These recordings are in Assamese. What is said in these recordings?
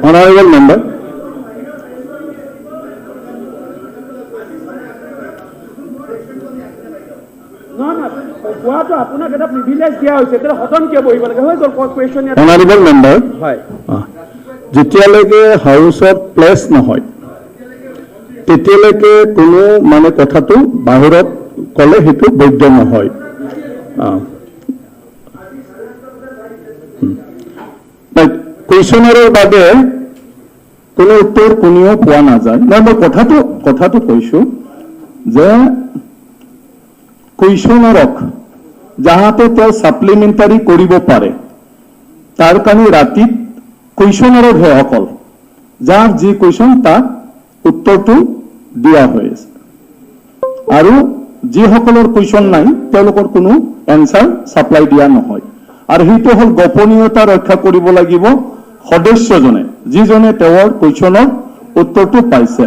Honorable member. নহয় নহয়, কোৱাটো আপোনাক এটা প্ৰিভিলেজ দিয়া হৈছে, তেতিয়া সদন কিয় বহিব লাগে? হৈ গ'ল কুৱেশ্যন ইয়াত। অনাৰেবল মেম্বাৰ, হয়। যেতিয়ালৈকে হাউচত প্লেচ নহয়, তেতিয়ালৈকে কোনো মানে কথাটো বাহিৰত ক'লে সেইটো বৈধ নহয়। কুৱেশ্যনাৰৰ বাবে কোনো উত্তৰ কোনেও পোৱা নাযায়। নহয়, মই কথাটো কৈছো যে কুৱেশ্যনাৰক যাহাতে তেওঁ ছাপ্লিমেণ্টাৰী কৰিব পাৰে, তাৰ কাৰণে ৰাতিত কুৱেশ্যনাৰকহে অকল, যাৰ যি কুৱেশ্যন তাক উত্তৰটো দিয়া হৈ আছে আৰু যিসকলৰ কুৱেশ্যন নাই, তেওঁলোকৰ কোনো এনচাৰ ছাপ্লাই দিয়া নহয়। আৰু সেইটো হ'ল গোপনীয়তা ৰক্ষা কৰিব লাগিব সদস্যজনে, যিজনে তেওঁৰ কুৱেশ্যনৰ উত্তৰটো পাইছে।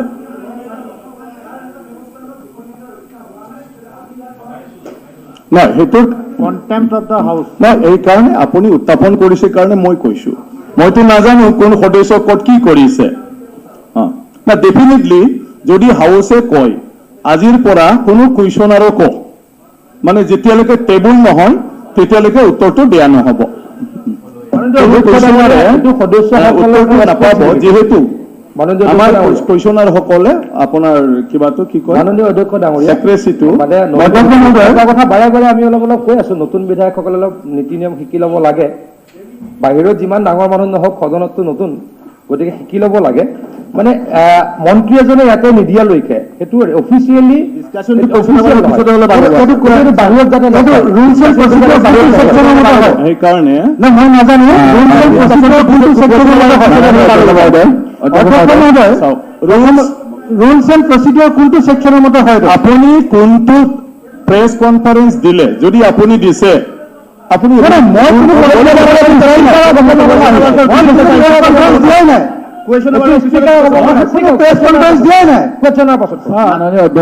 নাই, সেইটোৰ কণ্টেম্প অফ the house. নাই, এইকাৰণে আপুনি উত্থাপন কৰিছে কাৰণে মই কৈছো। মইতো নাজানো কোন সদস্য ক'ত কি কৰিছে। না, ডেফিনেটলি যদি হাউচে কয় আজিৰ পৰা কোনো কুৱেশ্যনাৰকো মানে যেতিয়ালৈকে টেবুল নহয় তেতিয়ালৈকে উত্তৰটো দিয়া নহ'ব, কোনো কুৱেশ্যনাৰে উত্তৰটো নাপাব। যিহেতু মাননীয় আমাৰ অধ্যক্ষ ডাঙৰীয়া। কুৱেশ্যনাৰ সকলে আপোনাৰ কিবাটো কি কয়, মাননীয় অধ্যক্ষ ডাঙৰীয়া, ছেক্ৰেচিটো। মানে এটা কথা বাৰে বাৰে আমি অলপ অলপ কৈ আছো, নতুন বিধায়কসকলে অলপ নীতি নিয়ম শিকি ল'ব লাগে। বাহিৰত যিমান ডাঙৰ মানুহ নহওক, সদনততো নতুন, গতিকে শিকি ল'ব লাগে। মানে মন্ত্ৰী এজনে ইয়াতে নিদিয়ালৈকে সেইটো অফিচিয়েলি বাহিৰত যাতে নহয়। সেইকাৰণে নাই, মই নাজানো rules and procedure কোনটো ছেকশ্যনৰ মতে হয়। অধ্যক্ষ মহোদয়, চাওক, ৰুলছ ৰুলছ এণ্ড প্ৰচিডিউৰ কোনটো ছেকশ্যনৰ মতে হয় এইটো? আপুনি কোনটো প্ৰেছ কনফাৰেন্স দিলে, যদি আপুনি দিছে, আপুনি নাই, মই কোনো প্ৰেছ কনফাৰেন্স দিয়াই নাই। কোনো প্ৰেছ কনফাৰেন্স দিয়াই নাই। কুৱেশ্যনৰ পাছত।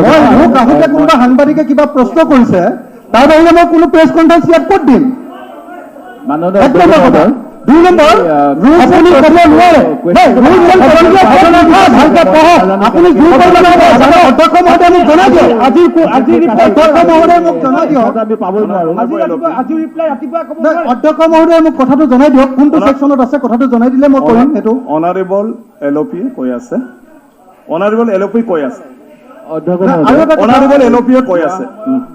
মই মোক আহোঁতে কোনোবা সাংবাদিকে কিবা প্ৰশ্ন কৰিছে, তাৰ বাহিৰে মই কোনো প্ৰেছ কনফাৰেন্স ইয়াত ক'ত দিম? এক নম্বৰ কথা। দুই নম্বৰ, আপুনি ক'ব নোৱাৰে। নাই, rules and procedure ক'ত লিখা আছে? ভালকে পঢ়ক। আপুনি জোৰ কৰিব নহ'ব। অধ্যক্ষ মহোদয়, মোক জনাই দিয়ক। আজি অধ্যক্ষ মহোদয়, মোক জনাই দিয়ক। আমি পাবই নোৱাৰো। আজি ৰিপ্লাই ৰাতিপুৱা ক'ব নাই, অধ্যক্ষ মহোদয়, মোক কথাটো জনাই দিয়ক, কোনটো ছেকশ্যনত আছে কথাটো জনাই দিলে মই কৰিম সেইটো। অনাৰেবল এল অ' পিয়ে কৈ আছে, অনাৰেবল এল অ' পি কৈ আছে। অধ্যক্ষ আৰু মহোদয়, এটা কথা- অনাৰেবল এল অ' পিয়ে কৈ আছে।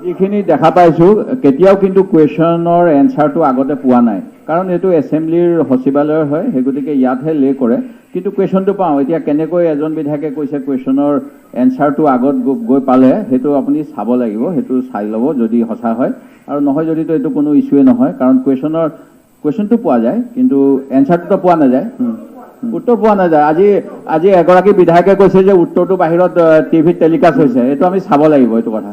যিখিনি দেখা পাইছো, কেতিয়াও কিন্তু কুৱেশ্যনৰ এনচাৰটো আগতে পোৱা নাই, কাৰণ এইটো এছেম্বলিৰ সচিবালয়ৰ হয়, সেই গতিকে ইয়াতহে লে কৰে, কিন্তু কুৱেশ্যনটো পাওঁ। এতিয়া কেনেকৈ এজন বিধায়কে কৈছে কুৱেশ্যনৰ এনচাৰটো আগত গৈ পালে, সেইটো আপুনি চাব লাগিব, সেইটো চাই ল'ব যদি সঁচা হয়, আৰু নহয় যদিতো এইটো কোনো ইছ্যুৱে নহয়, কাৰণ কুৱেশ্যনটো পোৱা যায় কিন্তু এনচাৰটোতো পোৱা নাযায়, উত্তৰ পোৱা নাযায়। আজি এগৰাকী বিধায়কে কৈছে যে উত্তৰটো বাহিৰত টিভিত টেলিকাষ্ট হৈছে, এইটো আমি চাব লাগিব এইটো কথা।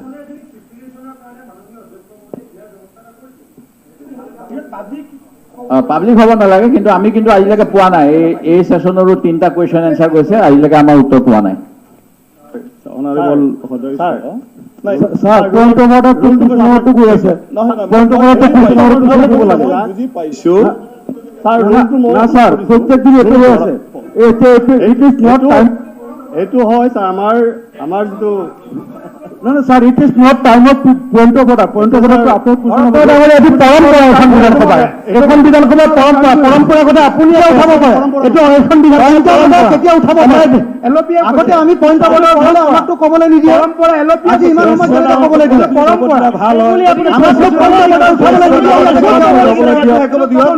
পাব্লিক হ'ব নালাগে, কিন্তু আমি কিন্তু আজিলৈকে পোৱা নাই। এই ছেশ্যনৰো 3টা কুৱেশ্যন এনচাৰ গৈছে, আজিলৈকে আমাৰ উত্তৰ পোৱা নাই। অনাৰেবল সদস্য, ছাৰ, পইণ্ট অফ অৰ্ডাৰ কোনটো সময়তো গৈ আছে? পইণ্ট অফ অৰ্ডাৰটো কোনটো সময়তো দিব লাগে? বুজি পাইছো। না ছাৰ, প্ৰত্যেক দিন এইটো হৈ আছে। It is not time. এইটো হয় ছাৰ, আমাৰ যিটো নহয় sir, it is not time of point of order. Point of অৰ্ডাৰটো আপোনাৰ এইটো পৰম্পৰা, এখন বিধানসভাৰ, এইখন বিধানসভাৰ পৰম্পৰা, পৰম্পৰা কথা আপুনি উঠাব পাৰে। এইটো এইখন বিধানসভা কেতিয়া উঠাব পাৰে? আগতে আমি পইণ্ট অফ অৰ্ডাৰ উঠালে আমাকতো ক'বলৈ নিদিয়ে। পৰম্পৰা এলপিয়ে আজি ইমান সময় কেনেকৈ ক'বলৈ দিলে? পৰম্পৰা ভাল হয়। আমাকতো পইণ্ট অফ অৰ্ডাৰ উঠাবলৈ নিদিয়ে।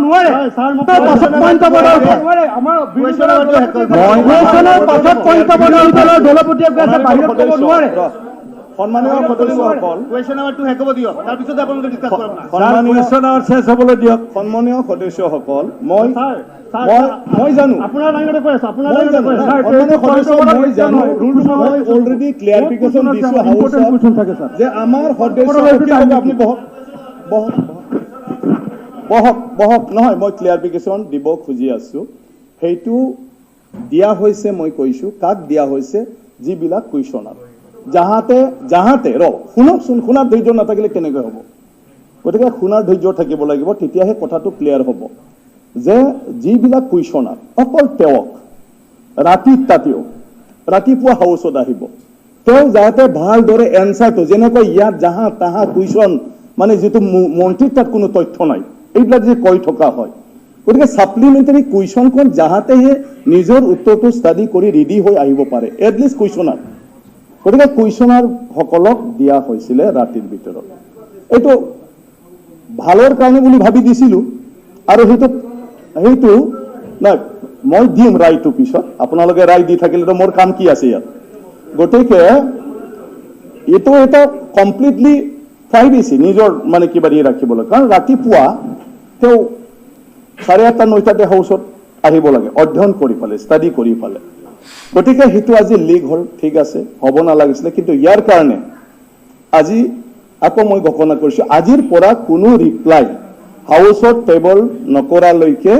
নোৱাৰে। তাৰ পাছত পইণ্ট অফ অৰ্ডাৰ উঠায়। নোৱাৰে, আমাৰ বিৰোধী দলৰ কুৱেশ্যনৰ পাছত পইণ্ট অফ অৰ্ডাৰ উঠালে দলপতিয়ে কৈ আছে বাহিৰত ক'ব নোৱাৰে। সন্মানীয় সদস্যসকল, কুৱেশ্যন আৱাৰটো শেষ হ'ব দিয়ক, তাৰপিছতে আপোনালোকে ডিছকাছ কৰক। সন্মানীয় আৱাৰ শেষ হ'বলৈ দিয়ক। সন্মানীয় সদস্যসকল, মই মই মই জানো আপোনাৰ লাইনতে কৈ আছো, আপোনাৰ মই লাইনতে জানো কৈ আছো। সন্মানীয় সদস্য, মই জানো, মই অলৰেডি ক্লিয়াৰিফিকেশ্যন দিছো হাউচত থাকে ছাৰ যে আমাৰ সদস্য, আপুনি বহক, বহক, বহক, বহক। নহয়, মই ক্লিয়াৰিফিকেশ্যন দিব খুজি আছো। সেইটো দিয়া হৈছে, মই কৈছো কাক দিয়া হৈছে, যিবিলাক কুৱেশ্যনাৰ, যাহাতে ৰ শুনকচোন, শুনাৰ ধৈৰ্য নাথাকিলে কেনেকৈ হ'ব? গতিকে শুনাৰ ধৈৰ্য থাকিব লাগিব, তেতিয়াহে কথাটো ক্লিয়াৰ হ'ব যে যিবিলাক কুৱেশ্যনাৰ অকল তেওঁক ৰাতিত তাতেও ৰাতিপুৱা হাউচত আহিব, তেওঁ যাতে ভালদৰে এনচাৰটো, যেনেকৈ ইয়াত জাহা তাহা কুৱেশ্যন, মানে যিটো মন্ত্ৰীৰ তাত কোনো তথ্য নাই, এইবিলাক যে কৈ থকা হয়। গতিকে ছাপ্লিমেণ্টাৰী কুৱেশ্যনখন যাহাতেহে নিজৰ উত্তৰটো ষ্টাডি কৰি ৰেডি হৈ আহিব পাৰে, এটলিষ্ট কুৱেশ্যনাৰ। গতিকে কুৱেশ্যনাৰ সকলক দিয়া হৈছিলে ৰাতিৰ ভিতৰত। এইটো ভালৰ কাৰণে বুলি ভাবি দিছিলো আৰু সেইটো নাই, মই দিম ৰায়টো পিছত। আপোনালোকে ৰায় দি থাকিলেতো মোৰ কাম কি আছে ইয়াত? গতিকে এইটো এটা কমপ্লিটলি প্ৰাইভেচি, নিজৰ মানে কিবা দি ৰাখিবলৈ, কাৰণ ৰাতিপুৱা তেওঁ 8:30, 9টাতে হাউচত আহিব লাগে, অধ্যয়ন কৰি পেলাই, ষ্টাডি কৰি পেলাই। গতিকে সেইটো আজি লিক হ'ল, ঠিক আছে, হ'ব নালাগিছিলে। কিন্তু ইয়াৰ কাৰণে আজি আকৌ মই ঘোষণা কৰিছো, আজিৰ পৰা কোনো ৰিপ্লাই হাউচত টেবল নকৰালৈকে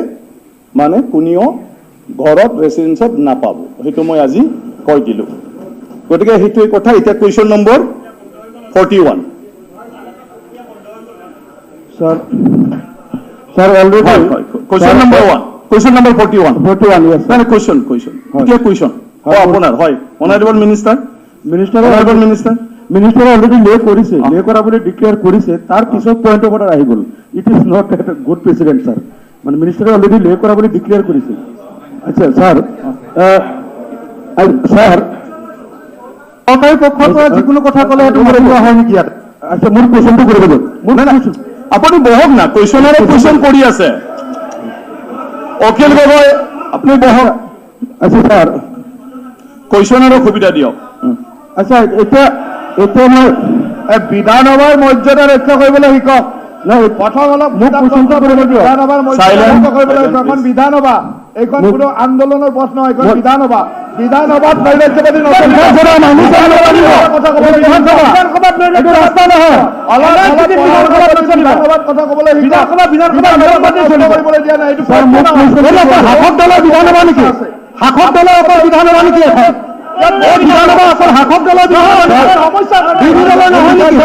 মানে কোনেও ঘৰত ৰেচিডেঞ্চত নাপাব। সেইটো মই আজি কৈ দিলো। গতিকে সেইটোৱে কথা। এতিয়া question number 41। Sir, already Question number 1, question number 41. 41, yes. নাই, কুৱেশ্যন এতিয়া কুৱেশ্যন অ আপোনাৰ হয়, honourable minister. Minister. Honourable minister. মিনিষ্টাৰে অলৰেডি লে কৰিছে, লে কৰা বুলি ডিক্লেয়াৰ কৰিছে, তাৰ পিছত পইণ্ট অফ অৰ্ডাৰ আহি গ'ল। It is not a good precedent, sir. মানে মিনিষ্টাৰে অলৰেডি লে কৰা বুলি ডিক্লেয়াৰ কৰিছে। আচ্ছা ছাৰ, ছাৰ। চৰকাৰী পক্ষৰ পৰা যিকোনো কথা ক'লে সেইটো মানি লোৱা হয় নেকি ইয়াত? আচ্ছা, মোৰ কুৱেশ্যনটো কৰিব দিয়ক। মোৰ নাই, নাই, আপুনি বহক না। কুৱেশ্যনাৰে কুৱেশ্যন কৰি আছে। অখিল গগৈ, আপুনি বহক। আচ্ছা ছাৰ। কুৱেশ্যনাৰক সুবিধা দিয়ক। আচ্ছা, এতিয়া মই বিধানসভাৰ মৰ্যাদা ৰক্ষা কৰিবলৈ শিকক। নাই। প্ৰথম অলপ মোক কুৱেশ্যনটো কৰিব দিয়ক। বিধানসভাৰ মৰ্যাদা Silence. ৰক্ষা কৰিবলৈ শিকক। Silence, এখন please. বিধানসভা, এইখন কোনো আন্দোলনৰ পথ নহয়। এইখন বিধানসভা। বিধানসভাত নৈৰাজ্যবাদী নচলিব। বিধানসভা মানুহ চাব লাগিব। কথা ক'ব লাগিব। বিধানসভা। বিধানসভাত এইটো ৰাস্তা নহয়। অলপ অলপ বিধানসভাত নচলিব। বিধানসভাত কথা ক'বলৈ শিকক। বিধানসভা বিধানসভা বিধানসভাত চলিব। কৰিবলৈ দিয়া নাই। এইটো ছাৰ, মোক প্ৰশ্ন নহয়। এইটো অকল শাসক দলৰ বিধানসভা নেকি? শাসক দলৰ অকল বিধানসভা নেকি এখন? এই বিধানসভা অকল শাসক দলৰ বিধানসভা নেকি? সমস্যা। বিৰোধী দলৰ নহয় নেকি?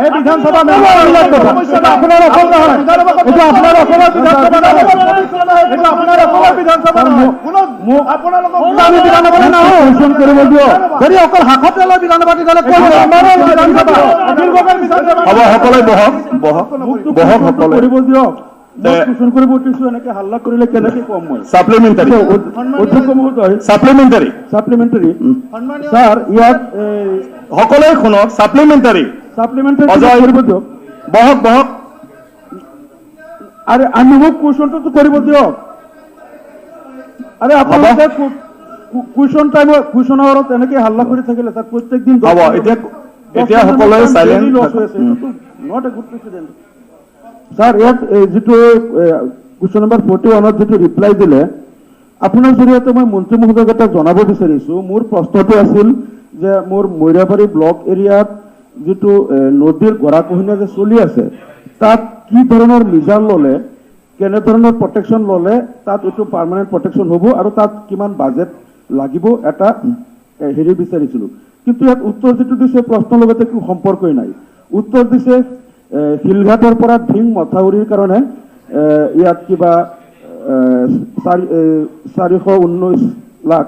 এই বিধানসভা এইবিলাক কথা। সমস্যা। আপোনাৰ অসম নহয়। এইটো আপোনাৰ অসমৰ বিধানসভা নহয়। এইটো আপোনাৰ অসমৰ বিধানসভা নহয়। কোনো আপোনালোকক আমি বিধানসভালৈ নাহো। কৰিব দিয়ক। যদি অকল শাসক দলৰ বিধানসভা, তেতিয়াহ'লে ক'ত হ'ব? বিধানসভা অখিল গগৈৰ বিধানসভা। হ'ব, সকলোৱে বহক, বহক, বহক সকলোৱে। কৰিব দিয়ক। মই কুৱেশ্যন কৰিব উঠিছো, এনেকে হাল্লা কৰিলে কেনেকে কম মই? ছাপ্লিমেণ্টাৰী। অধ্যক্ষ মহোদয়। ছাপ্লিমেণ্টাৰী। ছাপ্লিমেণ্টাৰী ছাৰ, ইয়াত সকলোৱে শুনক, ছাপ্লিমেণ্টাৰী। ছাপ্লিমেণ্টাৰী অজয়। কৰিব দিয়ক। বহক, বহক। আৰে, আমি মোক কুৱেশ্যনটোতো কৰিব দিয়ক। আৰে, আপোনালোকে কুৱেশ্যন টাইমত, কুৱেশ্যন আৱাৰত এনেকে হাল্লা কৰি থাকিলে তাত প্ৰত্যেক দিন হ'ব, এতিয়া সকলোৱে silent. Not a good precedent, sir. ইয়াত এই যিটো কুৱেশ্যন নম্বৰ 41ত যিটো ৰিপ্লাই দিলে, আপোনাৰ জৰিয়তে মই মন্ত্ৰী মহোদয়ক এটা জনাব বিচাৰিছো। মোৰ প্ৰশ্নটো আছিল যে মোৰ মৈৰাবাৰী ব্লক এৰিয়াত যিটো নদীৰ গৰাখহনীয়া যে চলি আছে, তাত কি ধৰণৰ মিজাৰ ল'লে, কেনেধৰণৰ প্ৰটেকশ্যন ল'লে তাত এইটো পাৰ্মানেণ্ট প্ৰটেকশ্যন হ'ব আৰু তাত কিমান বাজেট লাগিব, এটা হেৰি বিচাৰিছিলো। কিন্তু ইয়াত উত্তৰ যিটো দিছে, প্ৰশ্নৰ লগত একো সম্পৰ্কই নাই। উত্তৰ দিছে শিলঘাটৰ পৰা ঢিং মথাউৰিৰ কাৰণে ইয়াত কিবা 419 লাখ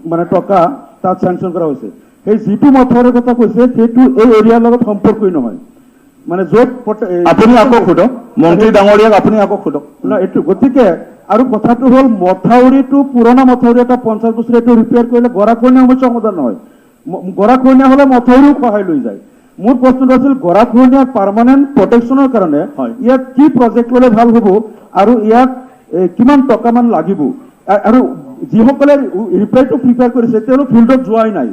মানে টকা তাত চেংচন কৰা হৈছে। সেই যিটো মথাউৰিৰ কথা কৈছে, সেইটো এই এৰিয়াৰ লগত সম্পৰ্কই নহয়। মানে য'ত আপুনি আকৌ সোধক মন্ত্ৰী ডাঙৰীয়াক, আপুনি আকৌ সোধক। ন, এইটো গতিকে আৰু কথাটো হ'ল, মথাউৰিটো পুৰণা মথাউৰি এটা, 50 বছৰ, এইটো ৰিপেয়াৰ কৰিলে গৰাখহনীয়া সমস্যা সমাধান নহয়। গৰাখহনীয়া হ'লে মথাউৰিও খহাই লৈ যায়। মোৰ প্ৰশ্নটো আছিল, গৰাখহনীয়াৰ পাৰ্মানেণ্ট প্ৰটেকশ্যনৰ কাৰণে ইয়াত কি প্ৰজেক্ট ল'লে ভাল হ'ব আৰু ইয়াত কিমান টকামান লাগিব? আৰু যিসকলে ৰিপ্লাইটো প্ৰিপেয়াৰ কৰিছে, তেওঁলোক ফিল্ডত যোৱাই নাই।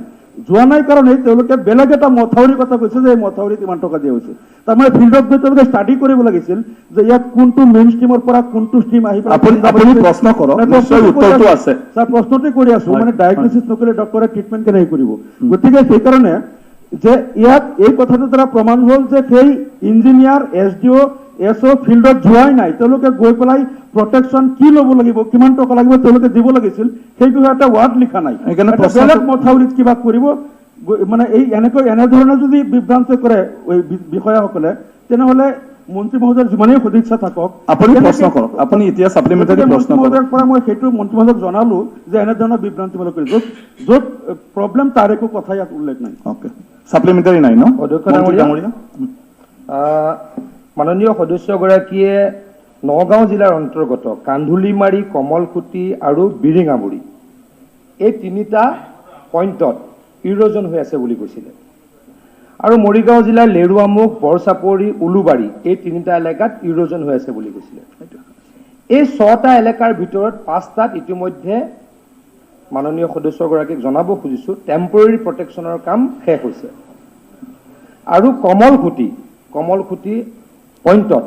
যোৱা নাই কাৰণে তেওঁলোকে বেলেগ এটা মথাউৰিৰ কথা কৈছে যে এই মথাউৰিত ইমান টকা দিয়া হৈছে। তাৰমানে ফিল্ডত গৈ তেওঁলোকে ষ্টাডি কৰিব লাগিছিল যে ইয়াত কোনটো মেইন ষ্ট্ৰীমৰ পৰা কোনটো ষ্ট্ৰীম আহি পেলাই আপুনি প্ৰশ্ন কৰক, নাই, নিশ্চয় প্ৰশ্নটো কৰি উত্তৰটো আছো। আছে। ছাৰ, প্ৰশ্নটোৱে কৰি আছো। মানে ডায়েগনচিছ নকৰিলে ডক্টৰে ট্ৰিটমেণ্ট কেনেকৈ কৰিব? গতিকে সেইকাৰণে যে ইয়াত এই কথাটোৰ দ্বাৰা প্ৰমাণ হ'ল যে সেই ইঞ্জিনিয়াৰ, এছডিঅ', এছঅ' ফিল্ডত যোৱাই নাই। তেওঁলোকে গৈ পেলাই প্ৰটেকশ্যন কি ল'ব লাগিব, কিমান টকা লাগিব, তেওঁলোকে দিব লাগিছিল। সেই বিষয়ে এটা ৱাৰ্ড লিখা নাই। সেইকাৰণে এটা বেলেগ মথাউৰিত কিবা কৰিব। মানে এই এনেকৈ এনেধৰণে যদি বিভ্ৰান্ত কৰে এই বিষয়াসকলে, তেনেহ'লে মন্ত্ৰী মহোদয়ৰ যিমানেই সদিচ্ছা থাকক, আপুনি প্ৰশ্ন কৰক, আপুনি এতিয়া ছাপ্লিমেণ্টাৰী গতিকে প্ৰশ্ন মন্ত্ৰী কৰক। মহোদয়ৰ পৰা মই সেইটো মন্ত্ৰী মহোদয়ক জনালো যে এনেধৰণৰ বিভ্ৰান্তিমূলক কৰি য'ত য'ত প্ৰব্লেম, তাৰ একো কথা ইয়াত উল্লেখ নাই। অ'কে, ছাপ্লিমেণ্টাৰী নাই ন? অধ্যক্ষ মন্ত্ৰী ডাঙৰীয়া। ডাঙৰীয়া। মাননীয় সদস্যগৰাকীয়ে নগাঁও জিলাৰ অন্তৰ্গত কান্ধুলিমাৰী, কমলখুটি আৰু বিৰিঙাবুৰি এই তিনিটা পইণ্টত ইৰজন হৈ আছে বুলি কৈছিলে আৰু মৰিগাঁও জিলাৰ লেৰুৱামুখ, বৰচাপৰি, উলুবাৰী এই তিনিটা এলেকাত ইৰজন হৈ আছে বুলি কৈছিলে। এই ছটা এলেকাৰ ভিতৰত পাঁচটাত ইতিমধ্যে মাননীয় সদস্যগৰাকীক জনাব খুজিছোঁ, টেম্পৰেৰী প্ৰটেকশ্যনৰ কাম শেষ হৈছে আৰু কমলখুটি পইণ্টত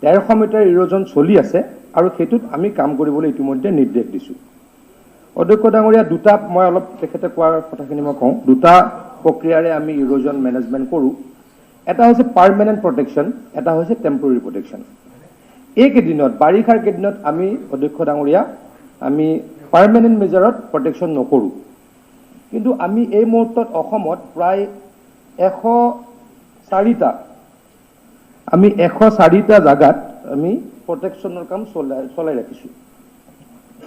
150 মিটাৰ ইৰজন চলি আছে আৰু সেইটোত আমি কাম কৰিবলৈ ইতিমধ্যে নিৰ্দেশ দিছোঁ। অধ্যক্ষ ডাঙৰীয়া, দুটা মই অলপ তেখেতে কোৱাৰ কথাখিনি মই কওঁ। দুটা প্ৰক্ৰিয়াৰে আমি ইৰজন মেনেজমেণ্ট কৰোঁ। এটা হৈছে পাৰ্মানেণ্ট প্ৰটেকশ্যন, এটা হৈছে টেম্পৰেৰী প্ৰটেকশ্যন। এইকেইদিনত, বাৰিষাৰ কেইদিনত আমি, অধ্যক্ষ ডাঙৰীয়া, আমি পাৰ্মানেণ্ট মেজাৰত প্ৰটেকশ্যন নকৰোঁ। কিন্তু আমি এই মুহূৰ্তত অসমত প্ৰায় 104টা, আমি 104টা জাগাত আমি প্ৰটেকশ্যনৰ কাম চলাই চলাই ৰাখিছোঁ।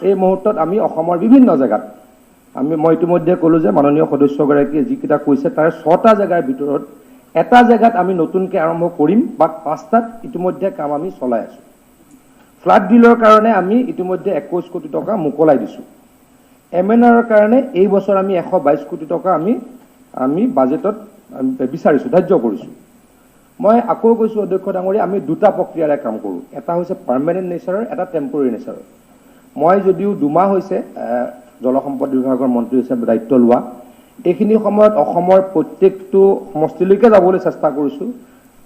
এই মুহূৰ্তত আমি অসমৰ বিভিন্ন জেগাত আমি, মই ইতিমধ্যে ক'লোঁ যে মাননীয় সদস্যগৰাকীয়ে যিকেইটা কৈছে, তাৰ ছটা জেগাৰ ভিতৰত এটা জেগাত আমি নতুনকৈ আৰম্ভ কৰিম বা পাঁচটাত ইতিমধ্যে কাম আমি চলাই আছোঁ। ফ্লাড ড্ৰিলৰ কাৰণে আমি ইতিমধ্যে 21 কোটি টকা মোকলাই দিছোঁ। এম এন আৰৰ কাৰণে এই বছৰ আমি 122 কোটি টকা আমি আমি বাজেটত আমি বিচাৰিছোঁ, ধাৰ্য কৰিছোঁ। মই আকৌ কৈছোঁ অধ্যক্ষ ডাঙৰীয়া, আমি দুটা প্ৰক্ৰিয়াৰে কাম কৰোঁ। এটা হৈছে পাৰ্মানেণ্ট নেচাৰৰ, এটা টেম্পৰেৰী নেচাৰৰ। মই যদিও 2 মাহ হৈছে জলসম্পদ বিভাগৰ মন্ত্ৰী হিচাপে দায়িত্ব লোৱা, এইখিনি সময়ত অসমৰ প্ৰত্যেকটো সমষ্টিলৈকে যাবলৈ চেষ্টা কৰিছোঁ।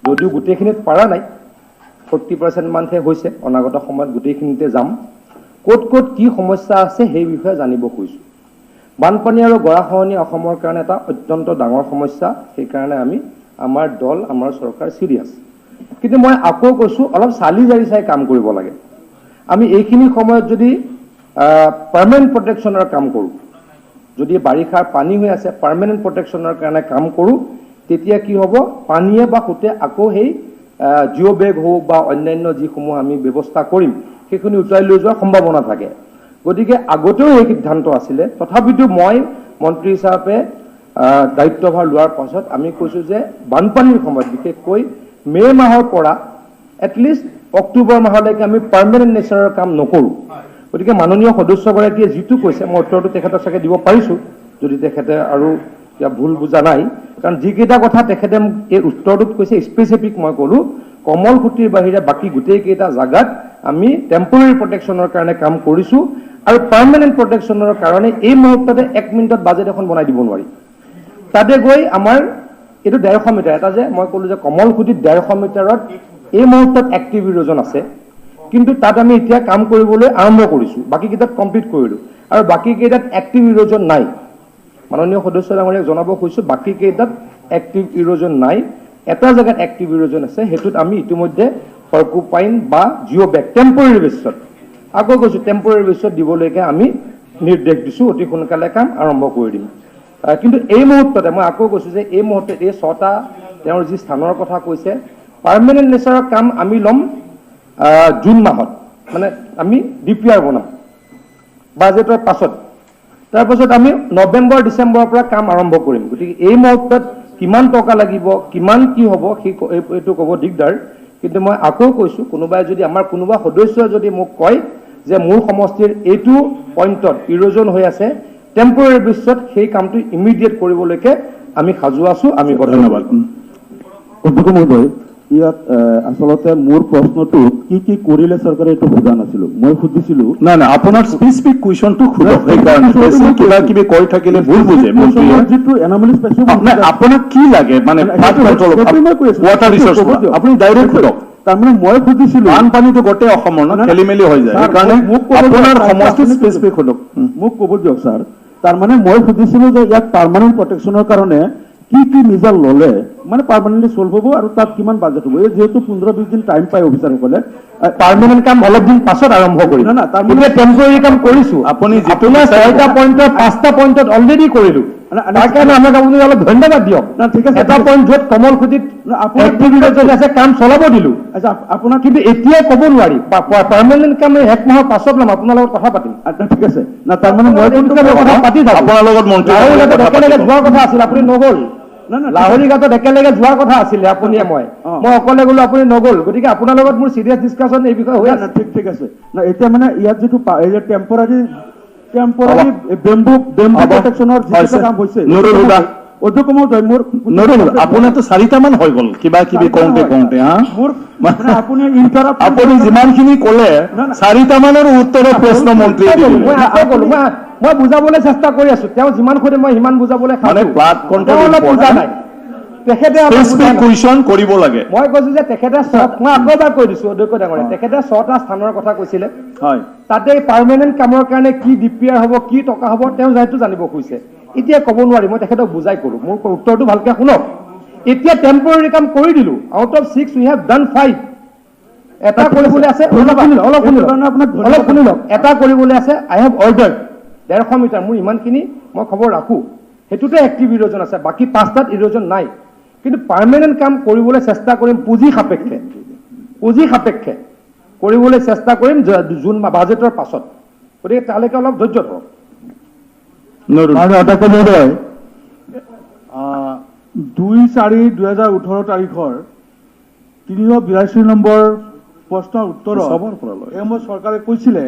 যদিও গোটেইখিনিত পৰা নাই, 40% মানহে হৈছে, অনাগত সময়ত গোটেইখিনিতে যাম। ক'ত ক'ত কি সমস্যা আছে, সেই বিষয়ে জানিব খুজিছোঁ। বানপানী আৰু গৰাখহনীয়া অসমৰ কাৰণে এটা অত্যন্ত ডাঙৰ সমস্যা। সেইকাৰণে আমি, আমাৰ দল, আমাৰ চৰকাৰ চিৰিয়াছ। কিন্তু মই আকৌ কৈছোঁ, অলপ চালি জাৰি চাই কাম কৰিব লাগে। আমি এইখিনি সময়ত যদি পাৰ্মানেণ্ট প্ৰটেকশ্যনৰ কাম কৰোঁ, যদি বাৰিষাৰ পানী হৈ আছে, পাৰ্মানেণ্ট প্ৰটেকশ্যনৰ কাৰণে কাম কৰোঁ, তেতিয়া কি হ'ব? পানীয়ে বা সোঁতে আকৌ সেই জিঅ' বেগ হওক বা অন্যান্য যিসমূহ আমি ব্যৱস্থা কৰিম, সেইখিনি উটুৱাই লৈ যোৱাৰ সম্ভাৱনা থাকে। গতিকে আগতেও এই সিদ্ধান্ত আছিলে। তথাপিতো মই মন্ত্ৰী হিচাপে দায়িত্বভাৰ লোৱাৰ পাছত আমি কৈছোঁ যে বানপানীৰ সময়ত, বিশেষকৈ মে' মাহৰ পৰা এটলিষ্ট অক্টোবৰ মাহলৈকে আমি পাৰ্মানেণ্ট নেচাৰৰ কাম নকৰোঁ। গতিকে মাননীয় সদস্যগৰাকীয়ে যিটো কৈছে, মই উত্তৰটো তেখেতক চাগে দিব পাৰিছোঁ, যদি তেখেতে আৰু কিবা ভুল বুজা নাই। কাৰণ যিকেইটা কথা তেখেতে মোক এই উত্তৰটোত কৈছে, স্পেচিফিক মই ক'লোঁ, কমলখুটিৰ বাহিৰে বাকী গোটেইকেইটা জাগাত আমি টেম্পৰেৰী প্ৰটেকশ্যনৰ কাৰণে কাম কৰিছোঁ আৰু পাৰ্মানেণ্ট প্ৰটেকশ্যনৰ কাৰণে এই মুহূৰ্ততে এক মিনিটত বাজেট এখন বনাই দিব নোৱাৰি। তাতে গৈ আমাৰ এইটো 150 মিটাৰ এটা যে মই ক'লো যে কমলখুটিত 150 মিটাৰত এই মুহূৰ্তত এক্টিভ ইৰোজন আছে, কিন্তু তাত আমি এতিয়া কাম কৰিবলৈ আৰম্ভ কৰিছোঁ। বাকীকেইটাত কমপ্লিট কৰিলোঁ আৰু বাকীকেইটাত এক্টিভ ইৰোজন নাই। মাননীয় সদস্য ডাঙৰীয়াক জনাব খুজিছোঁ, বাকীকেইটাত এক্টিভ ইৰোজন নাই। এটা জেগাত এক্টিভ ইৰোজন আছে, সেইটোত আমি ইতিমধ্যে পৰ্কুপাইন বা জিঅ' বেগ টেম্পৰেৰী বেচিছত, আকৌ কৈছোঁ, টেম্পৰেৰী বেচিছত দিবলৈকে আমি নিৰ্দেশ দিছোঁ। অতি সোনকালে কাম আৰম্ভ কৰি দিম। কিন্তু এই মুহূৰ্ততে মই আকৌ কৈছোঁ যে এই মুহূৰ্তত এই ছটা তেওঁৰ যি স্থানৰ কথা কৈছে, পাৰ্মানেণ্ট নেচাৰৰ কাম আমি ল'ম জুন মাহত, মানে আমি ডিপিআৰ বনাম বাজেটৰ পাছত। তাৰপাছত আমি নৱেম্বৰ ডিচেম্বৰৰ পৰা কাম আৰম্ভ কৰিম। গতিকে এই মুহূৰ্তত কিমান টকা লাগিব, কিমান কি হ'ব, সেই এইটো ক'ব দিগদাৰ। কিন্তু মই আকৌ কৈছোঁ, কোনোবাই যদি, আমাৰ কোনোবা সদস্যই যদি মোক কয় যে মোৰ সমষ্টিৰ এইটো পইণ্টত ইৰোজন হৈ আছে, টেম্পৰেৰী বেচিছত সেই কামটো ইমিডিয়েট কৰিবলৈকে আমি সাজু আছোঁ, আমি বদ্ধ। ধন্যবাদ। অধ্যক্ষ মহোদয়, ইয়াত আচলতে মোৰ প্ৰশ্নটোত কি কি কৰিলে চৰকাৰে, এইটো সোধা নাছিলো। মই সুধিছিলো নাই নাই, আপোনাৰ স্পেচিফিক কুৱেশ্যনটো সোধক। সেইকাৰণে বেছি কিবা কিবি কৈ থাকিলে ভুল বুজে মন্ত্ৰীয়ে। যিটো এনামলিজ পাইছো। নাই, আপোনাক কি লাগে, মানে ফ্লাড কণ্ট্ৰল, সেইটো মই কৈ আছো। ৱাটাৰ ৰিচোৰ্চ, ক'ব দিয়ক। আপুনি ডাইৰেক্ট সোধক। তাৰমানে মই সুধিছিলো বানপানীটো গোটেই অসমৰ ন, খেলি মেলি হৈ যায়। ছাৰ, সেইকাৰণে মোক ক'ব দিয়ক, আপোনাৰ ছাৰ, সমষ্টিত আপুনি স্পেচিফিক সোধক। মোক ক'ব দিয়ক ছাৰ। তাৰমানে মই সুধিছিলো যে ইয়াত পাৰ্মানেণ্ট প্ৰটেকশ্যনৰ কাৰণে কি কি মেজাৰ ল'লে মানে পাৰ্মানেণ্টলি চল্ভ হ'ব আৰু তাত কিমান বাজেট হ'ব? এই যিহেতু 15-20 দিন টাইম পায় অফিচাৰসকলে, পাৰ্মানেণ্ট কাম অলপ দিন পাছত আৰম্ভ কৰিম। না, না, তাৰমানে এতিয়া টেম্পৰেৰী কাম কৰিছো। আপুনি যিটো আপোনাৰ বিচাৰিব। 6টা পইণ্টৰ 5টা পইণ্টত অলৰেডি কৰিলো। না, না, তাৰ কাৰণে আমাক আপুনি অলপ ধন্যবাদ দিয়ক। না, ঠিক আছে। এটা পইণ্ট য'ত কমলখুটিত না, আপোনাৰ- এক্টিভ ইৰ'জন আছে, কাম চলাব দিলো। আচ্ছা, আপোনাক কিন্তু এতিয়াই ক'ব নোৱাৰি। পাৰ্মানেণ্ট কাম এই এক মাহৰ পাছত ল'ম, আপোনাৰ লগত কথা পাতিম। আচ্ছা, ঠিক আছে। না, তাৰমানে মই এইটো আমি কথা পাতি থাকো। আপোনাৰ লগত মন্ত্ৰী লাহৰীঘাটত কথা একেলগে পাতিব। যোৱাৰ কথা আছিল, আপুনি নগ'ল। না, না, ঠিক আছে। লাহৰীঘাটত একেলগে যোৱাৰ কথা আছিলে আপুনিয়ে মই। অ। মই অকলে গ'লো, আপুনি নগ'ল। গতিকে আপোনাৰ লগত মোৰ চিৰিয়াছ ডিছকাশ্যন এই বিষয়ে হৈ না, আছে। না, ঠিক আছে। না, এতিয়া মানে ইয়াত যিটো এই যে টেম্পৰাৰী বেম্বু হ'ব। প্ৰটেকশ্যনৰ যিটো হৈছে। কাম হৈছে, নুৰুল হুদা। অধ্যক্ষ মহোদয়, মোৰ নুৰুল হুদা, আপোনাৰতো চাৰিটামান হৈ গ'ল কিবা কিবি কওঁতে কওঁতে, হা? মোৰ মানে আপুনি ইণ্টাৰাপ্ট আপুনি যিমানখিনি ক'লে, না, না। চাৰিটামানৰ উত্তৰৰ প্ৰশ্ন মন্ত্ৰীয়ে মই দি ক'লো, দিলে। মই আকৌ ক'লো, মই বুজাবলৈ চেষ্টা কৰি আছো। তেওঁ যিমান সোধে মই সিমান বুজাবলৈ মানে সাজু। flood control তেওঁ অলপ বুজা important। নাই, তেখেতে অলপ বুজা স্পেচিফিক নাই। কুৱেশ্যন কৰিব লাগে। মই কৈছো যে তেখেতে মই আকৌ এবাৰ কৈ দিছো অধ্যক্ষ ডাঙৰীয়া, তেখেতে 6টা স্থানৰ কথা কৈছিলে। হয়। তাতে পাৰ্মানেণ্ট কামৰ কাৰণে কি ডি পি আৰ হ'ব, কি টকা হ'ব, তেওঁ যিহেতু জানিব খুজিছে, এতিয়া ক'ব নোৱাৰি। মই তেখেতক বুজাই ক'লো, মোৰ উত্তৰটো ভালকে শুনক। এতিয়া টেম্পৰেৰী কাম কৰি দিলো, out of 6 we have done 5। এটা কৰিবলৈ আছে, অলপ শুনি লওক, অলপ শুনি এইটো লওক, কাৰণে আপোনাক ধন্যবাদ। অলপ শুনি লওক। এটা কৰিবলৈ আছে, আই have order 150 metre, মোৰ ইমানখিনি মই খবৰ ৰাখোঁ, সেইটোতে এক্টিভ ইৰ'জন আছে, বাকী 5টাত ইৰ'জন নাই। কিন্তু পাৰ্মানেণ্ট কাম কৰিবলৈ চেষ্টা কৰিম, পুঁজি সাপেক্ষে কৰিবলৈ চেষ্টা কৰিম জুন বাজেটৰ পাছত। গতিকে তালৈকে অলপ ধৈৰ্য ধৰক। নুৰুল। মাননীয় অধ্যক্ষ মহোদয়, 2/4/2018 তাৰিখৰ 382 নম্বৰ প্ৰশ্নৰ উত্তৰত চবৰ পৰা লয়। এই সময়ত চৰকাৰে কৈছিলে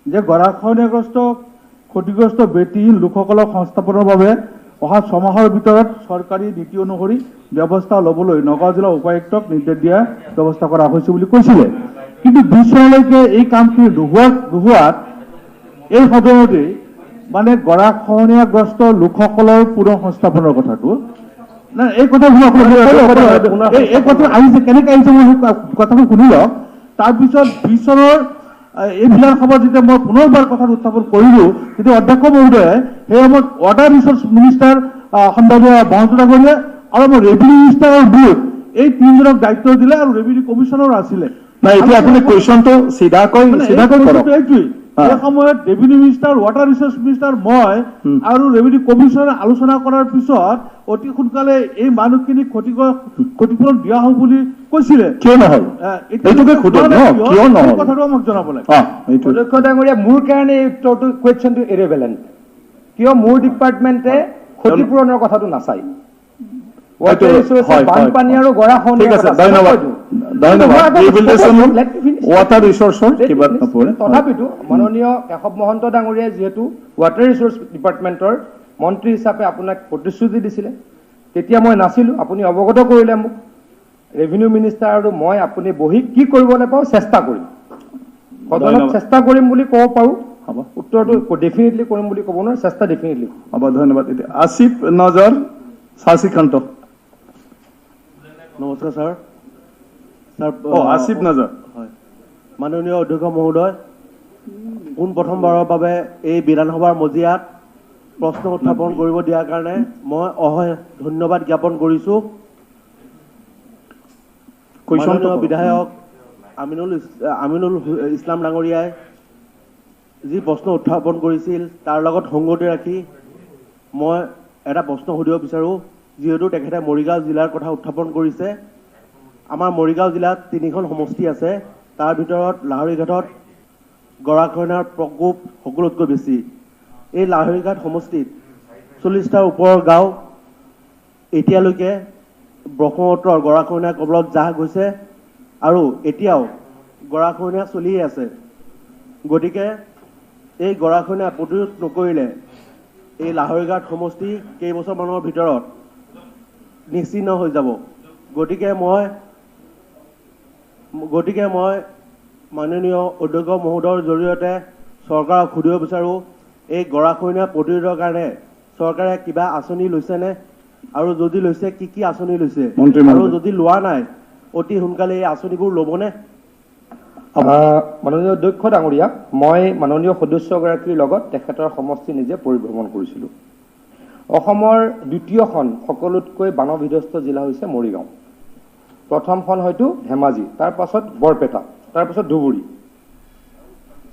যে গৰাখহনীয়াগ্ৰস্ত ক্ষতিগ্ৰস্ত ব্যক্তিহীন লোকসকলক সংস্থাপনৰ বাবে অহা ছমাহৰ ভিতৰত চৰকাৰী নীতি অনুসৰি ব্যৱস্থা ল'বলৈ নগাঁও জিলা উপায়ুক্তক নিৰ্দেশ দিয়াৰ ব্যৱস্থা কৰা হৈছে বুলি কৈছিলে। কিন্তু 20 চনলৈকে এই কামখিনি নোহোৱাত এই সদনতেই মানে গৰাখহনীয়াগ্ৰস্ত লোকসকলৰ পুনৰ সংস্থাপনৰ কথাটো না, এই কথা শুনক, এই কথা আহিছে কেনেকে আহিছে মই সেই কথাটো শুনি লওক। তাৰপিছত 20 চনৰ এই বিধানসভাত যেতিয়া মই পুনৰবাৰ কথাটো উত্থাপন কৰিলো, তেতিয়া অধ্যক্ষ মহোদয়ে সেই সময়ত ৱাটাৰ ৰিচোৰ্চ মিনিষ্টাৰ সন্মানীয় মহন্ত ডাঙৰীয়া আৰু আমাৰ ৰেভিনিউ মিনিষ্টাৰ আৰু মোক এই তিনিজনক দায়িত্ব দিলে আৰু ৰেভিনিউ কমিশ্যনাৰো আছিলে। নাই, এতিয়া আপুনি কুৱেশ্যনটো চিধাকৈ মানে এই চিধাকৈ কৰক। প্ৰশ্নটো এইটোৱেই। এই সময়ত revenue minister, water resource minister, মই আৰু ৰেভিনিউ কমিশ্যনাৰ আলোচনা কৰাৰ পিছত অতি সোনকালে এই মানুহখিনিক ক্ষতিপূৰণ দিয়া হ'ব বুলি কৈছিলে। কিয় নহ'ল? এতিয়া এইটোকে সোধক ন, কিয়? কিয় নহ'ল? এই কথাটো আমাক জনাব লাগে। এইটো। অধ্যক্ষ ডাঙৰীয়া, মোৰ কাৰণে এই উত্তৰটো কুৱেশ্যনটো ইৰেভেলেণ্ট। কিয় মোৰ ডিপাৰ্টমেণ্টে ক্ষতিপূৰণৰ কথাটো নাচায়। হয়তো, Water resources, হয়, হয়। বানপানী আৰু গৰাখহনীয়াৰ ঠিক আছে, কথা আছে। ধন্যবাদ। মই কৈ দিওঁ। ধন্যবাদ। মই আকৌ Rehabilitation let me finish. water resource-ৰ Let me কিবাত finish. নপৰে। তথাপিতো মাননীয় কেশৱ মহন্ত ডাঙৰীয়াই যিহেতু ৱাটাৰ ৰিচোৰ্চ ডিপাৰ্টমেণ্টৰ মন্ত্ৰী হিচাপে আপোনাক প্ৰতিশ্ৰুতি দিছিলে, তেতিয়া মই নাছিলোঁ, আপুনি অৱগত কৰিলে মোক। ৰেভিনিউ মিনিষ্টাৰ আৰু মই আপুনি বহি কি কৰিবলৈ পাৰোঁ চেষ্টা কৰিম, সদনত ধন্যবাদ। চেষ্টা কৰিম বুলি ক'ব পাৰোঁ। হ'ব। উত্তৰটো ডেফিনেটলি কৰিম বুলি ক'ব নোৱাৰো, চেষ্টা ডেফিনেটলি। হ'ব, ধন্যবাদ। এতিয়া আসিফ নজৰ শশীকান্ত। নমস্কাৰ ছাৰ। ছাৰ, আসিফ নজৰ। হয়, মাননীয় অধ্যক্ষ মহোদয়, পোনপ্ৰথমবাৰৰ বাবে এই বিধানসভাৰ মজিয়াত প্ৰশ্ন উত্থাপন কৰিব দিয়াৰ কাৰণে মই অশেষ ধন্যবাদ জ্ঞাপন কৰিছোঁ। কুৱেশ্যনটো মাননীয় কৰক। বিধায়ক আমিনুল ইছলাম ডাঙৰীয়াই যি প্ৰশ্ন উত্থাপন কৰিছিল তাৰ লগত সংগতি ৰাখি মই এটা প্ৰশ্ন সুধিব বিচাৰোঁ। যিহেতু তেখেতে মৰিগাঁও জিলাৰ কথা উত্থাপন কৰিছে, আমাৰ মৰিগাঁও জিলাত তিনিখন সমষ্টি আছে, তাৰ ভিতৰত লাহৰীঘাটত গৰাখহনীয়াৰ প্ৰকোপ সকলোতকৈ বেছি। এই লাহৰীঘাট সমষ্টিত 40টাৰ ওপৰৰ গাঁও এতিয়ালৈকে ব্ৰহ্মপুত্ৰৰ গৰাখহনীয়াৰ কবলত জাহ গৈছে আৰু এতিয়াও গৰাখহনীয়া চলিয়ে আছে। গতিকে এই গৰাখহনীয়া প্ৰতিৰোধ নকৰিলে এই লাহৰীঘাট সমষ্টি কেইবছৰমানৰ ভিতৰত নিশ্চিহ্ন হৈ যাব। গতিকে মই মাননীয় অধ্যক্ষ মহোদয়ৰ জৰিয়তে চৰকাৰক সুধিব বিচাৰোঁ, এই গৰাখহনীয়া প্ৰতিৰোধৰ কাৰণে চৰকাৰে কিবা আঁচনি লৈছেনে, আৰু যদি লৈছে কি কি আঁচনি লৈছে, মন্ত্ৰী মহোদয়। আৰু যদি লোৱা নাই অতি সোনকালে এই আঁচনিবোৰ ল'বনে? মাননীয় অধ্যক্ষ ডাঙৰীয়া, মই মাননীয় সদস্যগৰাকীৰ লগত তেখেতৰ সমষ্টি নিজে পৰিভ্ৰমণ কৰিছিলোঁ। অসমৰ দ্বিতীয়খন সকলোতকৈ বানবিধ্বস্ত জিলা হৈছে মৰিগাঁও। প্ৰথমখন হয়তো ধেমাজি, তাৰ পাছত বৰপেটা, তাৰ পাছত ধুবুৰী।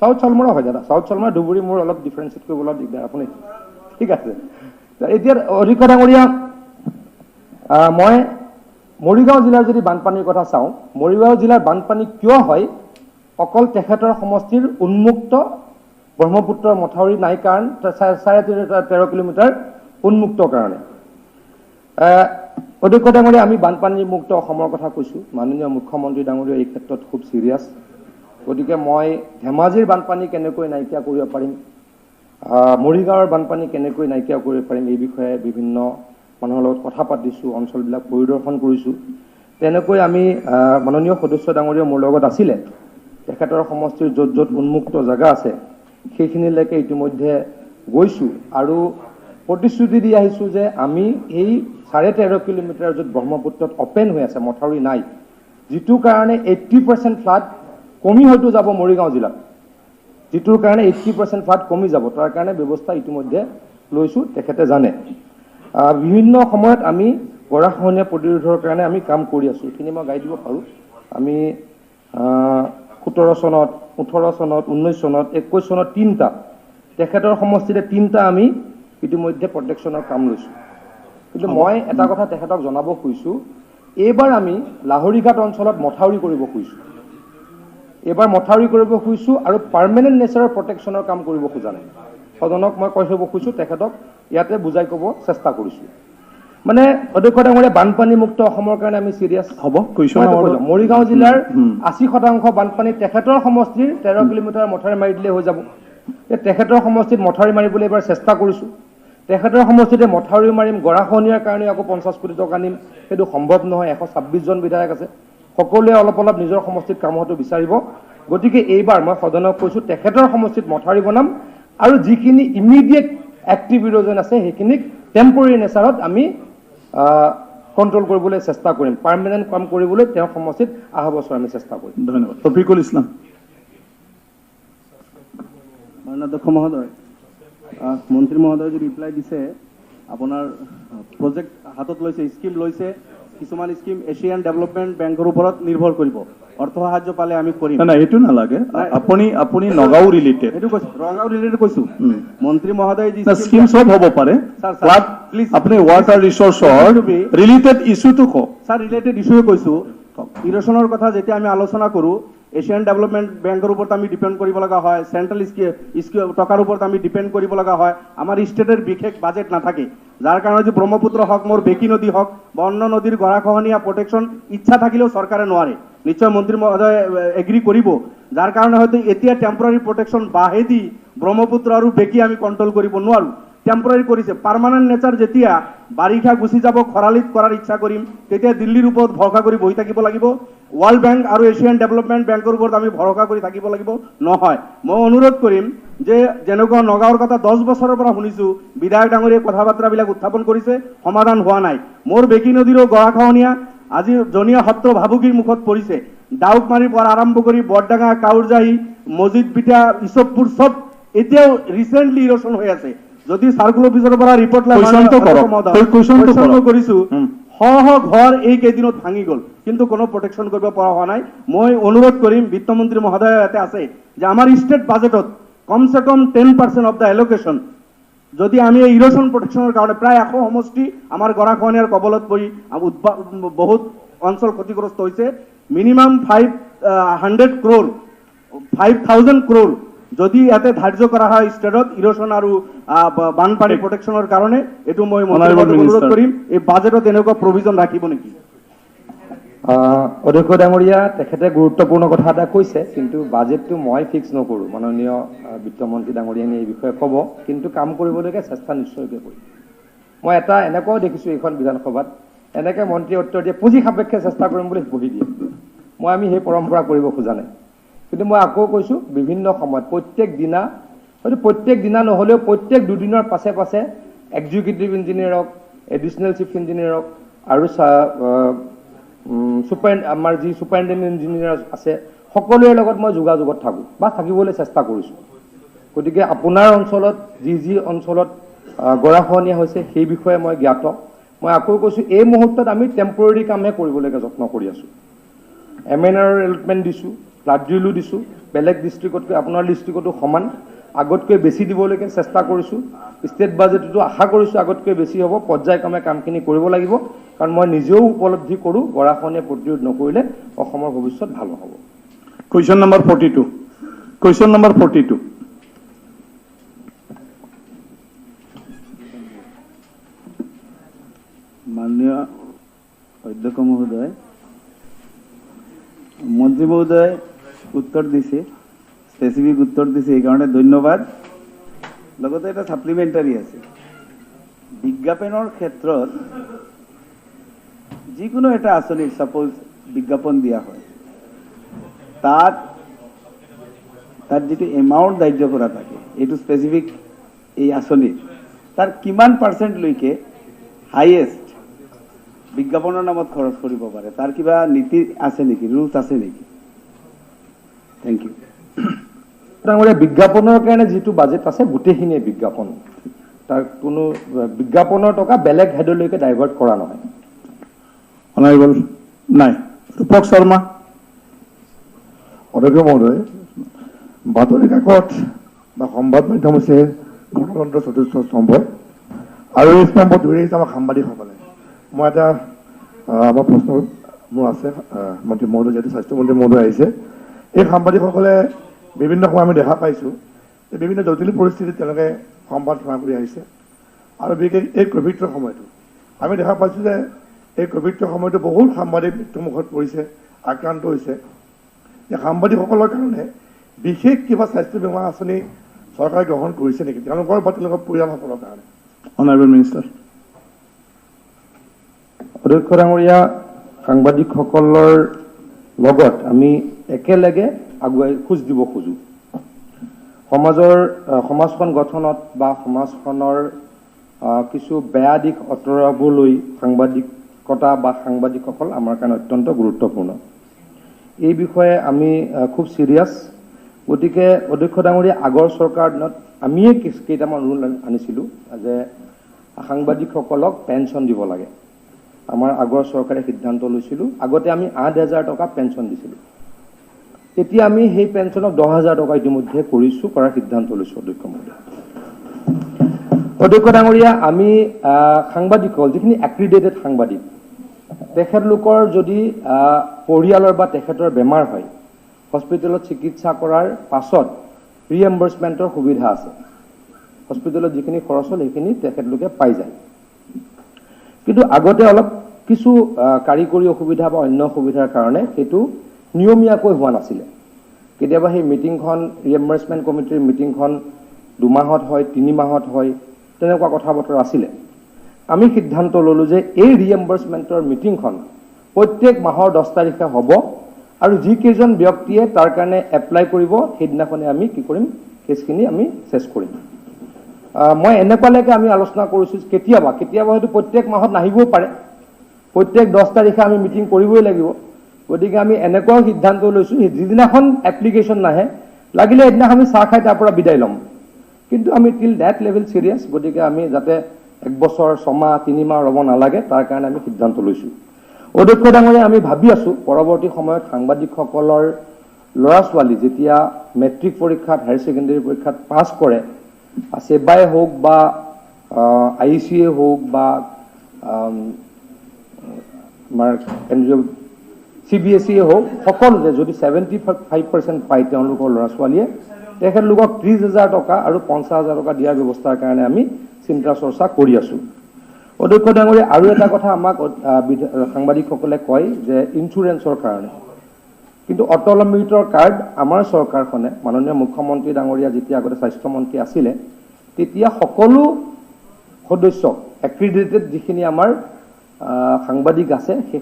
চাউথ চালমৰা হয় দাদা, চাউথ চালমৰা ধুবুৰী মোৰ অলপ ডিফাৰেঞ্চিয়েট কৰিব অলপ দিগদাৰ, আপুনি ঠিক আছে। এতিয়া অধ্যক্ষ ডাঙৰীয়া, মই মৰিগাঁও জিলাৰ যদি বানপানীৰ কথা চাওঁ, মৰিগাঁও জিলাৰ বানপানী কিয় হয়, অকল তেখেতৰ সমষ্টিৰ উন্মুক্ত ব্ৰহ্মপুত্ৰৰ মথাউৰি নাই কাৰণ 13.5 কিলোমিটাৰ উন্মুক্ত কাৰণে। অধ্যক্ষ ডাঙৰীয়া, আমি বানপানী মুক্ত অসমৰ কথা কৈছোঁ, মাননীয় মুখ্যমন্ত্ৰী ডাঙৰীয়া এই ক্ষেত্ৰত খুব চিৰিয়াছ। গতিকে মই ধেমাজিৰ বানপানী কেনেকৈ নাইকিয়া কৰিব পাৰিম, মৰিগাঁৱৰ বানপানী কেনেকৈ নাইকিয়া কৰিব পাৰিম, এই বিষয়ে বিভিন্ন মানুহৰ লগত কথা পাতিছোঁ, অঞ্চলবিলাক পৰিদৰ্শন কৰিছোঁ। তেনেকৈ আমি মাননীয় সদস্য ডাঙৰীয়া মোৰ লগত আছিলে, তেখেতৰ সমষ্টিৰ য'ত য'ত উন্মুক্ত জেগা আছে সেইখিনিলৈকে ইতিমধ্যে গৈছোঁ আৰু প্ৰতিশ্ৰুতি দি আহিছোঁ যে আমি এই 13.5 কিলোমিটাৰ য'ত ব্ৰহ্মপুত্ৰত অপেন হৈ আছে, মথাউৰি নাই, যিটো কাৰণে 80% ফ্লাড কমি হয়তো যাব মৰিগাঁও জিলাত, যিটোৰ কাৰণে 80% ফ্লাড কমি যাব, তাৰ কাৰণে ব্যৱস্থা ইতিমধ্যে লৈছোঁ, তেখেতে জানে। বিভিন্ন সময়ত আমি গৰাখহনীয়া প্ৰতিৰোধৰ কাৰণে আমি কাম কৰি আছোঁ, এইখিনি মই গাই দিব পাৰোঁ। আমি 17 চনত, 18 চনত, 19 চনত, 21 চনত তিনিটা তেখেতৰ সমষ্টিতে তিনিটা আমি ইতিমধ্যে প্ৰটেকশ্যনৰ কাম লৈছোঁ। কিন্তু মই এটা কথা তেখেতক জনাব খুজিছোঁ, এইবাৰ আমি লাহৰীঘাট অঞ্চলত মথাউৰি কৰিব খুজিছোঁ, এইবাৰ মথাউৰি কৰিব খুজিছোঁ আৰু পাৰ্মানেণ্ট নেচাৰৰ প্ৰটেকশ্যনৰ কাম কৰিব খোজা নাই। সদনক মই কৈ থ'ব খুজিছোঁ, তেখেতক ইয়াতে বুজাই ক'ব চেষ্টা কৰিছোঁ। মানে অধ্যক্ষ ডাঙৰীয়া, বানপানী মুক্ত অসমৰ কাৰণে আমি চিৰিয়াছ হ'ব। মৰিগাঁও জিলাৰ 80% বানপানী তেখেতৰ সমষ্টিৰ 13 কিলোমিটাৰ মথাউৰি মাৰি দিলে হৈ যাব। তেখেতৰ সমষ্টিত মথাউৰি মাৰিবলৈ এইবাৰ চেষ্টা কৰিছোঁ। তেখেতৰ সমষ্টিতে মথাউৰি মাৰিম, গৰাখহনীয়াৰ কাৰণে আকৌ 50 কোটি টকা নিম, সেইটো সম্ভৱ নহয়। 126 জন বিধায়ক আছে, সকলোৱে অলপ অলপ নিজৰ সমষ্টিত কাম হোৱাটো বিচাৰিব। গতিকে এইবাৰ মই সদনক কৈছোঁ, তেখেতৰ সমষ্টিত মথাউৰি বনাম আৰু যিখিনি ইমিডিয়েট এক্টিভ ইৰ'জন আছে সেইখিনিক টেম্পৰেৰী নেচাৰত আমি কণ্ট্ৰল কৰিবলৈ চেষ্টা কৰিম। পাৰ্মানেণ্ট কাম কৰিবলৈ তেওঁৰ সমষ্টিত অহা বছৰ আমি চেষ্টা কৰিম। ধন্যবাদ। ৰফিকুল ইছলাম। মাননীয় অধ্যক্ষ মহোদয়, মন্ত্ৰী মহোদয় যদি ৰিপ্লাই দিছে, আপোনাৰ প্ৰজেক্ট হাতত লৈছে, স্কিম লৈছে, কিছুমান স্কিম এছিয়ান ডেভেলপমেণ্ট বেংকৰ ওপৰত নিৰ্ভৰ কৰিব, অৰ্থ সাহায্য পালে আমি কৰিম। নাই, এইটো নালাগে, আপুনি নগাঁও ৰিলেটেড এইটো কৈছোঁ, নগাঁও ৰিলেটেড কৈছোঁ। মন্ত্ৰী মহোদয় যি স্কিম চব হ'ব পাৰে, আপুনি ৱাটাৰ ৰিচোৰ্চৰ ৰিলেটেড ইছ্যুটো কওক। ছাৰ, ৰিলেটেড ইছ্যুৱে কৈছোঁ। ইৰ'চনৰ কথা যেতিয়া আমি আলোচনা কৰোঁ, এছিয়ান ডেভেলপমেণ্ট বেংকৰ ওপৰত আমি ডিপেণ্ড কৰিব লগা হয়, চেণ্ট্ৰেল টকাৰ ওপৰত আমি ডিপেণ্ড কৰিব লগা হয়, আমাৰ ষ্টেটৰ বিশেষ বাজেট নাথাকে, যাৰ কাৰণে যে ব্ৰহ্মপুত্ৰ হওক, মোৰ বেকী নদী হওক বা অন্য নদীৰ গৰাখহনীয়া প্ৰটেকশ্যন ইচ্ছা থাকিলেও চৰকাৰে নোৱাৰে। নিশ্চয় মন্ত্ৰী মহোদয়ে এগ্ৰি কৰিব, যাৰ কাৰণে হয়তো এতিয়া টেম্পৰাৰী প্ৰটেকশ্যন বাহেদি ব্ৰহ্মপুত্ৰ আৰু বেকী আমি কণ্ট্ৰল কৰিব নোৱাৰোঁ। টেম্পৰাৰী কৰিছে, পাৰ্মানেণ্ট নেচাৰ যেতিয়া বাৰিষা গুচি যাব, খৰালিত কৰাৰ ইচ্ছা কৰিম, তেতিয়া দিল্লীৰ ওপৰত ভৰসা কৰি বহি থাকিব লাগিব, ৱৰ্ল্ড বেংক আৰু এছিয়ান ডেভেলপমেণ্ট বেংকৰ ওপৰত আমি ভৰসা কৰি থাকিব লাগিব নহয়। মই অনুৰোধ কৰিম যে যেনেকুৱা নগাঁৱৰ কথা 10 বছৰৰ পৰা শুনিছোঁ, বিধায়ক ডাঙৰীয়ে কথা বাৰ্তাবিলাক উত্থাপন কৰিছে, সমাধান হোৱা নাই। মোৰ বেকী নদীৰো গৰাখহনীয়া আজি জনীয়া সত্ৰ ভাবুকিৰ মুখত পৰিছে। ডাউকমাৰীৰ পৰা আৰম্ভ কৰি বৰডাঙা, কাউৰজাহী, মজিদ পিঠা, ইছবপুৰ চব এতিয়াও ৰিচেণ্টলি ইৰ'চন হৈ আছে। যদি চাৰ্কুল অফিচৰ পৰা ৰিপৰ্ট কৰিছো, শ শ ঘৰ এই কেইদিনত ভাঙি গ'ল, কিন্তু কোনো প্ৰটেকশ্যন কৰিব পৰা হোৱা নাই। মই অনুৰোধ কৰিম, বিত্তমন্ত্ৰী মহোদয় ইয়াতে আছে, যে আমাৰ ষ্টেট বাজেটত কমচে কম 10% অফ the allocation যদি আমি এই ইৰ'চন প্ৰটেকশ্যনৰ কাৰণে প্ৰায় 100 সমষ্টি আমাৰ গৰাখহনীয়াৰ কবলত পৰি বহুত অঞ্চল ক্ষতিগ্ৰস্ত হৈছে, মিনিমাম 500 ক্ৰ'ৰ, 5000 ক্ৰ'ৰ যদি ইয়াতে ধাৰ্য কৰা হয় ষ্টেটত ইৰ'চন আৰু বানপানী প্ৰটেকশ্যনৰ কাৰণে, এইটো মই অনুৰোধ কৰিম, এই বাজেটত এনেকুৱা প্ৰভিজন ৰাখিব নেকি? অধ্যক্ষ ডাঙৰীয়া, তেখেতে গুৰুত্বপূৰ্ণ কথা এটা কৈছে, কিন্তু বাজেটটো মই ফিক্স নকৰোঁ, মাননীয় বিত্তমন্ত্ৰী ডাঙৰীয়াই এই বিষয়ে ক'ব, কিন্তু কাম কৰিবলৈকে চেষ্টা নিশ্চয়কৈ কৰিম। মই এটা এনেকুৱাও দেখিছোঁ এইখন বিধানসভাত এনেকৈ মন্ত্ৰীয়ে উত্তৰ দিয়ে, পুঁজি সাপেক্ষে চেষ্টা কৰিম বুলি বহি দিয়ে। আমি সেই পৰম্পৰা কৰিব খোজা নাই। কিন্তু মই আকৌ কৈছোঁ, বিভিন্ন সময়ত প্ৰত্যেক দিনা, হয়তো প্ৰত্যেক দিনা নহ'লেও প্ৰত্যেক দুদিনৰ পাছে পাছে এক্সিকিউটিভ ইঞ্জিনিয়াৰক, এডিশ্যনেল চিফ ইঞ্জিনিয়াৰক আৰু আমাৰ যি ছুপাৰিণ্টেণ্ডেণ্ট ইঞ্জিনিয়াৰ আছে সকলোৰে লগত মই যোগাযোগত থাকোঁ বা থাকিবলৈ চেষ্টা কৰিছোঁ। গতিকে আপোনাৰ অঞ্চলত যি যি অঞ্চলত গৰাখহনীয়া হৈছে সেই বিষয়ে মই জ্ঞাত। মই আকৌ কৈছোঁ, এই মুহূৰ্তত আমি টেম্পৰেৰী কামহে কৰিবলৈকে যত্ন কৰি আছোঁ। এম এন আৰৰ এলটমেণ্ট দিছোঁ, ফ্লাড ড্ৰিলো দিছোঁ, বেলেগ ডিষ্ট্ৰিক্টতকৈ আপোনাৰ ডিষ্ট্ৰিক্টতো সমান, আগতকৈ বেছি দিবলৈকে চেষ্টা কৰিছোঁ। ষ্টেট বাজেটতো আশা কৰিছোঁ আগতকৈ বেছি হ'ব। পৰ্যায়ক্ৰমে কামখিনি কৰিব লাগিব, কাৰণ মই নিজেও উপলব্ধি কৰোঁ গৰাখহনীয়া প্ৰতিৰোধ নকৰিলে অসমৰ ভৱিষ্যত ভাল নহ'ব। Question number 42. Question number 42. মাননীয় অধ্যক্ষ মহোদয়, মন্ত্ৰী মহোদয় উত্তৰ দিছে, স্পেচিফিক উত্তৰ দিছে, সেইকাৰণে ধন্যবাদ। লগতে এটা ছাপ্লিমেণ্টাৰী আছে। বিজ্ঞাপনৰ ক্ষেত্ৰত যিকোনো এটা আঁচনিৰ ছাপ'জ বিজ্ঞাপন দিয়া হয়, তাত তাত যিটো এমাউণ্ট ধাৰ্য কৰা থাকে, এইটো স্পেচিফিক এই আঁচনিৰ, তাৰ কিমান পাৰ্চেণ্টলৈকে হাইয়েষ্ট বিজ্ঞাপনৰ নামত খৰচ কৰিব পাৰে, তাৰ কিবা নীতি আছে নেকি, ৰুলছ আছে নেকি? Thank you. ডাঙৰীয়া, বিজ্ঞাপনৰ কাৰণে যিটো বাজেট আছে গোটেইখিনিয়ে বিজ্ঞাপন, তাৰ কোনো বিজ্ঞাপনৰ টকা বেলেগ হেডলৈকে ডাইভাৰ্ট কৰা নহয়। অনাৰেবল নাই। ৰূপক শৰ্মা। অধ্যক্ষ মহোদয়, বাতৰি কাকত বা সংবাদ মাধ্যম হৈছে গণতন্ত্ৰৰ চতুৰ্থ স্তম্ভ, আৰু এই স্তম্ভ ধৰি আহিছে আমাৰ সাংবাদিকসকলে। মই এটা আমাৰ প্ৰশ্ন মোৰ আছে, মন্ত্ৰী মহোদয়, যিহেতু স্বাস্থ্যমন্ত্ৰী মহোদয় আহিছে, এই সাংবাদিকসকলে বিভিন্ন সময় আমি দেখা পাইছোঁ যে বিভিন্ন জটিল পৰিস্থিতিত তেওঁলোকে সংবাদ সেৱা কৰি আহিছে, আৰু বিশেষ এই ক'ভিডৰ সময়তো আমি দেখা পাইছোঁ যে এই ক'ভিডৰ সময়তো বহুত সাংবাদিক মৃত্যুমুখত পৰিছে, আক্ৰান্ত হৈছে। এই সাংবাদিকসকলৰ কাৰণে বিশেষ কিবা স্বাস্থ্য বীমা আঁচনি চৰকাৰে গ্ৰহণ কৰিছে নেকি তেওঁলোকৰ বা তেওঁলোকৰ পৰিয়ালসকলৰ কাৰণে? Honourable minister. অধ্যক্ষ ডাঙৰীয়া, সাংবাদিকসকলৰ লগত আমি একেলগে আগুৱাই খোজ দিব খোজোঁ। সমাজখন গঠনত বা সমাজখনৰ কিছু বেয়া দিশ আঁতৰাবলৈ সাংবাদিকতা বা সাংবাদিকসকল আমাৰ কাৰণে অত্যন্ত গুৰুত্বপূৰ্ণ। এই বিষয়ে আমি খুব চিৰিয়াছ। গতিকে অধ্যক্ষ ডাঙৰীয়া, আগৰ চৰকাৰৰ দিনত আমিয়ে কেইটামান ৰুল আনিছিলোঁ যে সাংবাদিকসকলক পেঞ্চন দিব লাগে। আমাৰ আগৰ চৰকাৰে সিদ্ধান্ত লৈছিলোঁ, আগতে আমি 8,000 টকা পেঞ্চন দিছিলোঁ, তেতিয়া আমি সেই পেঞ্চনক 10,000 টকা ইতিমধ্যে কৰিছোঁ, কৰাৰ সিদ্ধান্ত লৈছোঁ। অধ্যক্ষ মহোদয়, অধ্যক্ষ ডাঙৰীয়া, আমি সাংবাদিকসকল যিখিনি এক্ৰিডেটেড সাংবাদিক, তেখেতলোকৰ যদি পৰিয়ালৰ বা তেখেতৰ বেমাৰ হয়, হস্পিটেলত চিকিৎসা কৰাৰ পাছত ৰিএম্বাৰ্চমেণ্টৰ সুবিধা আছে। হস্পিটেলত যিখিনি খৰচ হ'ল সেইখিনি তেখেতলোকে পাই যায়। কিন্তু আগতে অলপ কিছু কাৰিকৰী অসুবিধা বা অন্য অসুবিধাৰ কাৰণে সেইটো নিয়মীয়াকৈ হোৱা নাছিলে। কেতিয়াবা সেই মিটিংখন, ৰিএম্বাৰ্চমেণ্ট কমিটিৰ মিটিংখন 2 মাহত হয়, 3 মাহত হয়, তেনেকুৱা কথা বতৰা আছিলে। আমি সিদ্ধান্ত ল'লোঁ যে এই ৰিএম্বাৰ্চমেণ্টৰ মিটিংখন প্ৰত্যেক মাহৰ 10 তাৰিখে হ'ব, আৰু যিকেইজন ব্যক্তিয়ে তাৰ কাৰণে এপ্লাই কৰিব সেইদিনাখনে আমি কি কৰিম, কেছখিনি আমি চেছ কৰিম। মই এনেকুৱালৈকে আমি আলোচনা কৰিছোঁ, কেতিয়াবা কেতিয়াবা হয়তো প্ৰত্যেক মাহত নাহিবও পাৰে, প্ৰত্যেক 10 তাৰিখে আমি মিটিং কৰিবই লাগিব। গতিকে আমি এনেকুৱাও সিদ্ধান্ত লৈছোঁ, যিদিনাখন এপ্লিকেশ্যন নাহে লাগিলে সেইদিনাখন আমি চাহ খাই তাৰ পৰা বিদায় ল'ম, কিন্তু আমি টিল ডেট লেভেল চিৰিয়াছ। গতিকে আমি যাতে 1 বছৰ 6 মাহ 3 মাহ ৰ'ব নালাগে তাৰ কাৰণে আমি সিদ্ধান্ত লৈছোঁ। অধ্যক্ষ ডাঙৰীয়া, আমি ভাবি আছোঁ পৰৱৰ্তী সময়ত সাংবাদিকসকলৰ ল'ৰা ছোৱালী যেতিয়া মেট্ৰিক পৰীক্ষাত, হায়াৰ ছেকেণ্ডেৰী পৰীক্ষাত পাছ কৰে, ছেবাই হওক বা I C এ হওক বা আমাৰ কেন্দ্ৰীয় চি বি এছ ইয়ে হওক, সকলোতে যদি 75% পায় তেওঁলোকৰ ল'ৰা ছোৱালীয়ে, তেখেতলোকক 30,000 টকা আৰু 50,000 টকা দিয়াৰ ব্যৱস্থাৰ কাৰণে আমি চিন্তা চৰ্চা কৰি আছোঁ। অধ্যক্ষ ডাঙৰীয়া, আৰু এটা কথা আমাক সাংবাদিকসকলে কয় যে ইঞ্চুৰেঞ্চৰ কাৰণে, কিন্তু অটল অমৃতৰ কাৰ্ড আমাৰ চৰকাৰখনে, মাননীয় মুখ্যমন্ত্ৰী ডাঙৰীয়া যেতিয়া আগতে স্বাস্থ্যমন্ত্ৰী আছিলে, তেতিয়া সকলো সদস্যক এক্ৰিডিটেড যিখিনি আমাৰ সাংবাদিক আছে সেই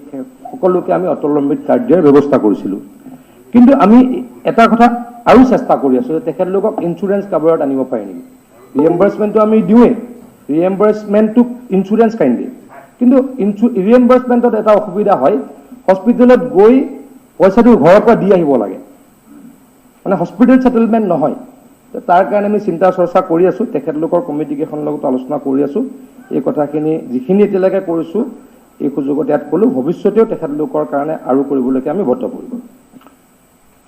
সকলোকে আমি অটল অমৃত কাৰ্ড দিয়াৰ ব্যৱস্থা কৰিছিলোঁ। কিন্তু আমি এটা কথা আৰু চেষ্টা কৰি আছোঁ যে তেখেতলোকক ইঞ্চুৰেঞ্চ কাভাৰত আনিব পাৰি নেকি। ৰিএম্বাৰ্চমেণ্টটো আমি দিওঁৱেই, ৰিএম্বাৰ্চমেণ্টটো ইঞ্চুৰেঞ্চ কাইণ্ডলি, কিন্তু ৰিএম্বাৰ্চমেণ্টত এটা অসুবিধা হয়, হস্পিটেলত গৈ পইচাটো ঘৰৰ পৰা দি আহিব লাগে, মানে হস্পিটেল ছেটেলমেণ্ট নহয়। তাৰ কাৰণে আমি চিন্তা চৰ্চা কৰি আছোঁ, তেখেতলোকৰ কমিটিকেইখনৰ লগত আলোচনা কৰি আছোঁ। এই কথাখিনি যিখিনি এতিয়ালৈকে কৰিছোঁ এই সুযোগত ইয়াত ক'লোঁ, ভৱিষ্যতেও তেখেতলোকৰ কাৰণে আৰু কৰিবলৈকে আমি বদ্ধপৰিকৰ।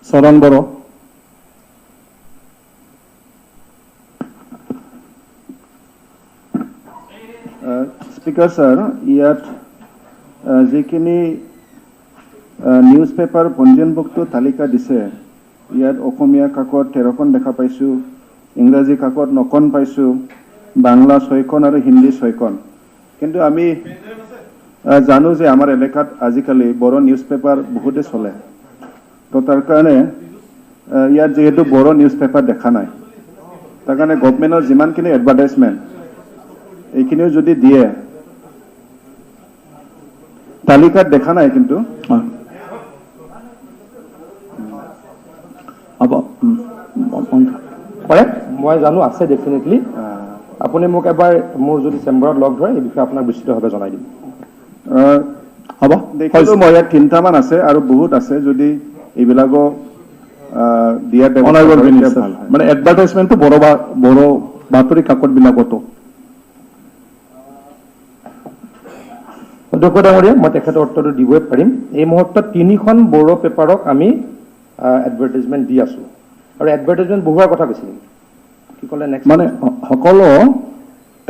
চৰণ বড়ো। স্পীকাৰ ছাৰ, ইয়াত যিখিনি নিউজ পেপাৰ পঞ্জীয়নভুক্ত তালিকা দিছে, ইয়াত অসমীয়া কাকত 13খন দেখা পাইছোঁ, ইংৰাজী কাকত 9খন পাইছোঁ, বাংলা 6খন আৰু হিন্দী 6খন। কিন্তু আমি জানো যে আমাৰ এলেকাত আজিকালি বড়ো নিউজ পেপাৰ বহুতে চলে, তো তাৰ কাৰণে ইয়াত যিহেতু বড়ো নিউজ পেপাৰ দেখা নাই, তাৰ কাৰণে গভমেণ্টৰ যিমানখিনি এডভাৰটাইজমেণ্ট এইখিনিও যদি দিয়ে, তালিকাত দেখা নাই কিন্তু। কৰে মই জানো আছে ডেফিনেটলি। আপুনি মোক এবাৰ মোৰ যদি চেম্বাৰত লগ ধৰে এই বিষয়ে আপোনাক বিস্তৃতভাৱে জনাই দিম। হ'ব, দেখিলোঁ মই ইয়াত 3টামান আছে আৰু বহুত আছে, যদি এইবিলাকো দিয়াৰ ব্যৱস্থা মানে এডভাৰটাইজমেণ্টটো বড়ো বাতৰি কাকতবিলাকতো। অধ্যক্ষ ডাঙৰীয়া, মই তেখেতৰ উত্তৰটো দিবই পাৰিম। এই মুহূৰ্তত 3খন বড়ো পেপাৰক আমি এডভাৰটাইজমেণ্ট দি আছোঁ। আৰু এডভাৰটাইজমেণ্ট বঢ়োৱাৰ কথা কৈছে নেকি? কি ক'লে নেক্সট? মানে সকলো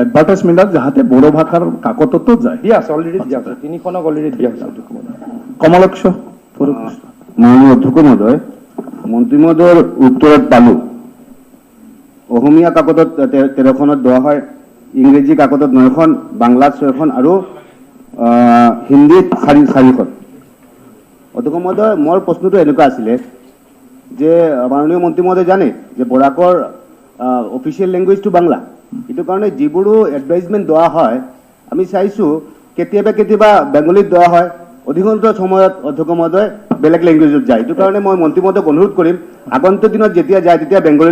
এডভাৰটাইজমেণ্টত যাতে বড়ো ভাষাৰ কাকততো যায়। দিয়া আছে, অলৰেডি দিয়া আছে, 3খনক অলৰেডি দিয়া হৈছে। অধ্যক্ষ মহোদয়। কমলক্ষ। মাননীয় অধ্যক্ষ মহোদয়, মন্ত্ৰী মহোদয়ৰ উত্তৰত পালোঁ অসমীয়া কাকতত 13খনত দিয়া হয়, ইংৰাজী কাকতত 9খন, বাংলাত 6খন আৰু হিন্দীত 4খন। অধ্যক্ষ মহোদয়, মোৰ প্ৰশ্নটো এনেকুৱা আছিলে যে মাননীয় মন্ত্ৰী মহোদয় জানে যে বৰাকৰ অফিচিয়েল লেংগুৱেজটো বাংলা, সেইটো কাৰণে যিবোৰো এডভাৰটাইজমেণ্ট দিয়া হয় আমি চাইছোঁ কেতিয়াবা কেতিয়াবা বেংগলীত দিয়া হয়, অধিকাংশ সময়ত অধ্যক্ষ মহোদয় বেলেগ লেংগুৱেজত যায়। সেইটো কাৰণে মই মন্ত্ৰী মহোদয়ক অনুৰোধ কৰিম আগন্তুক দিনত যেতিয়া যায় তেতিয়া বেংগলী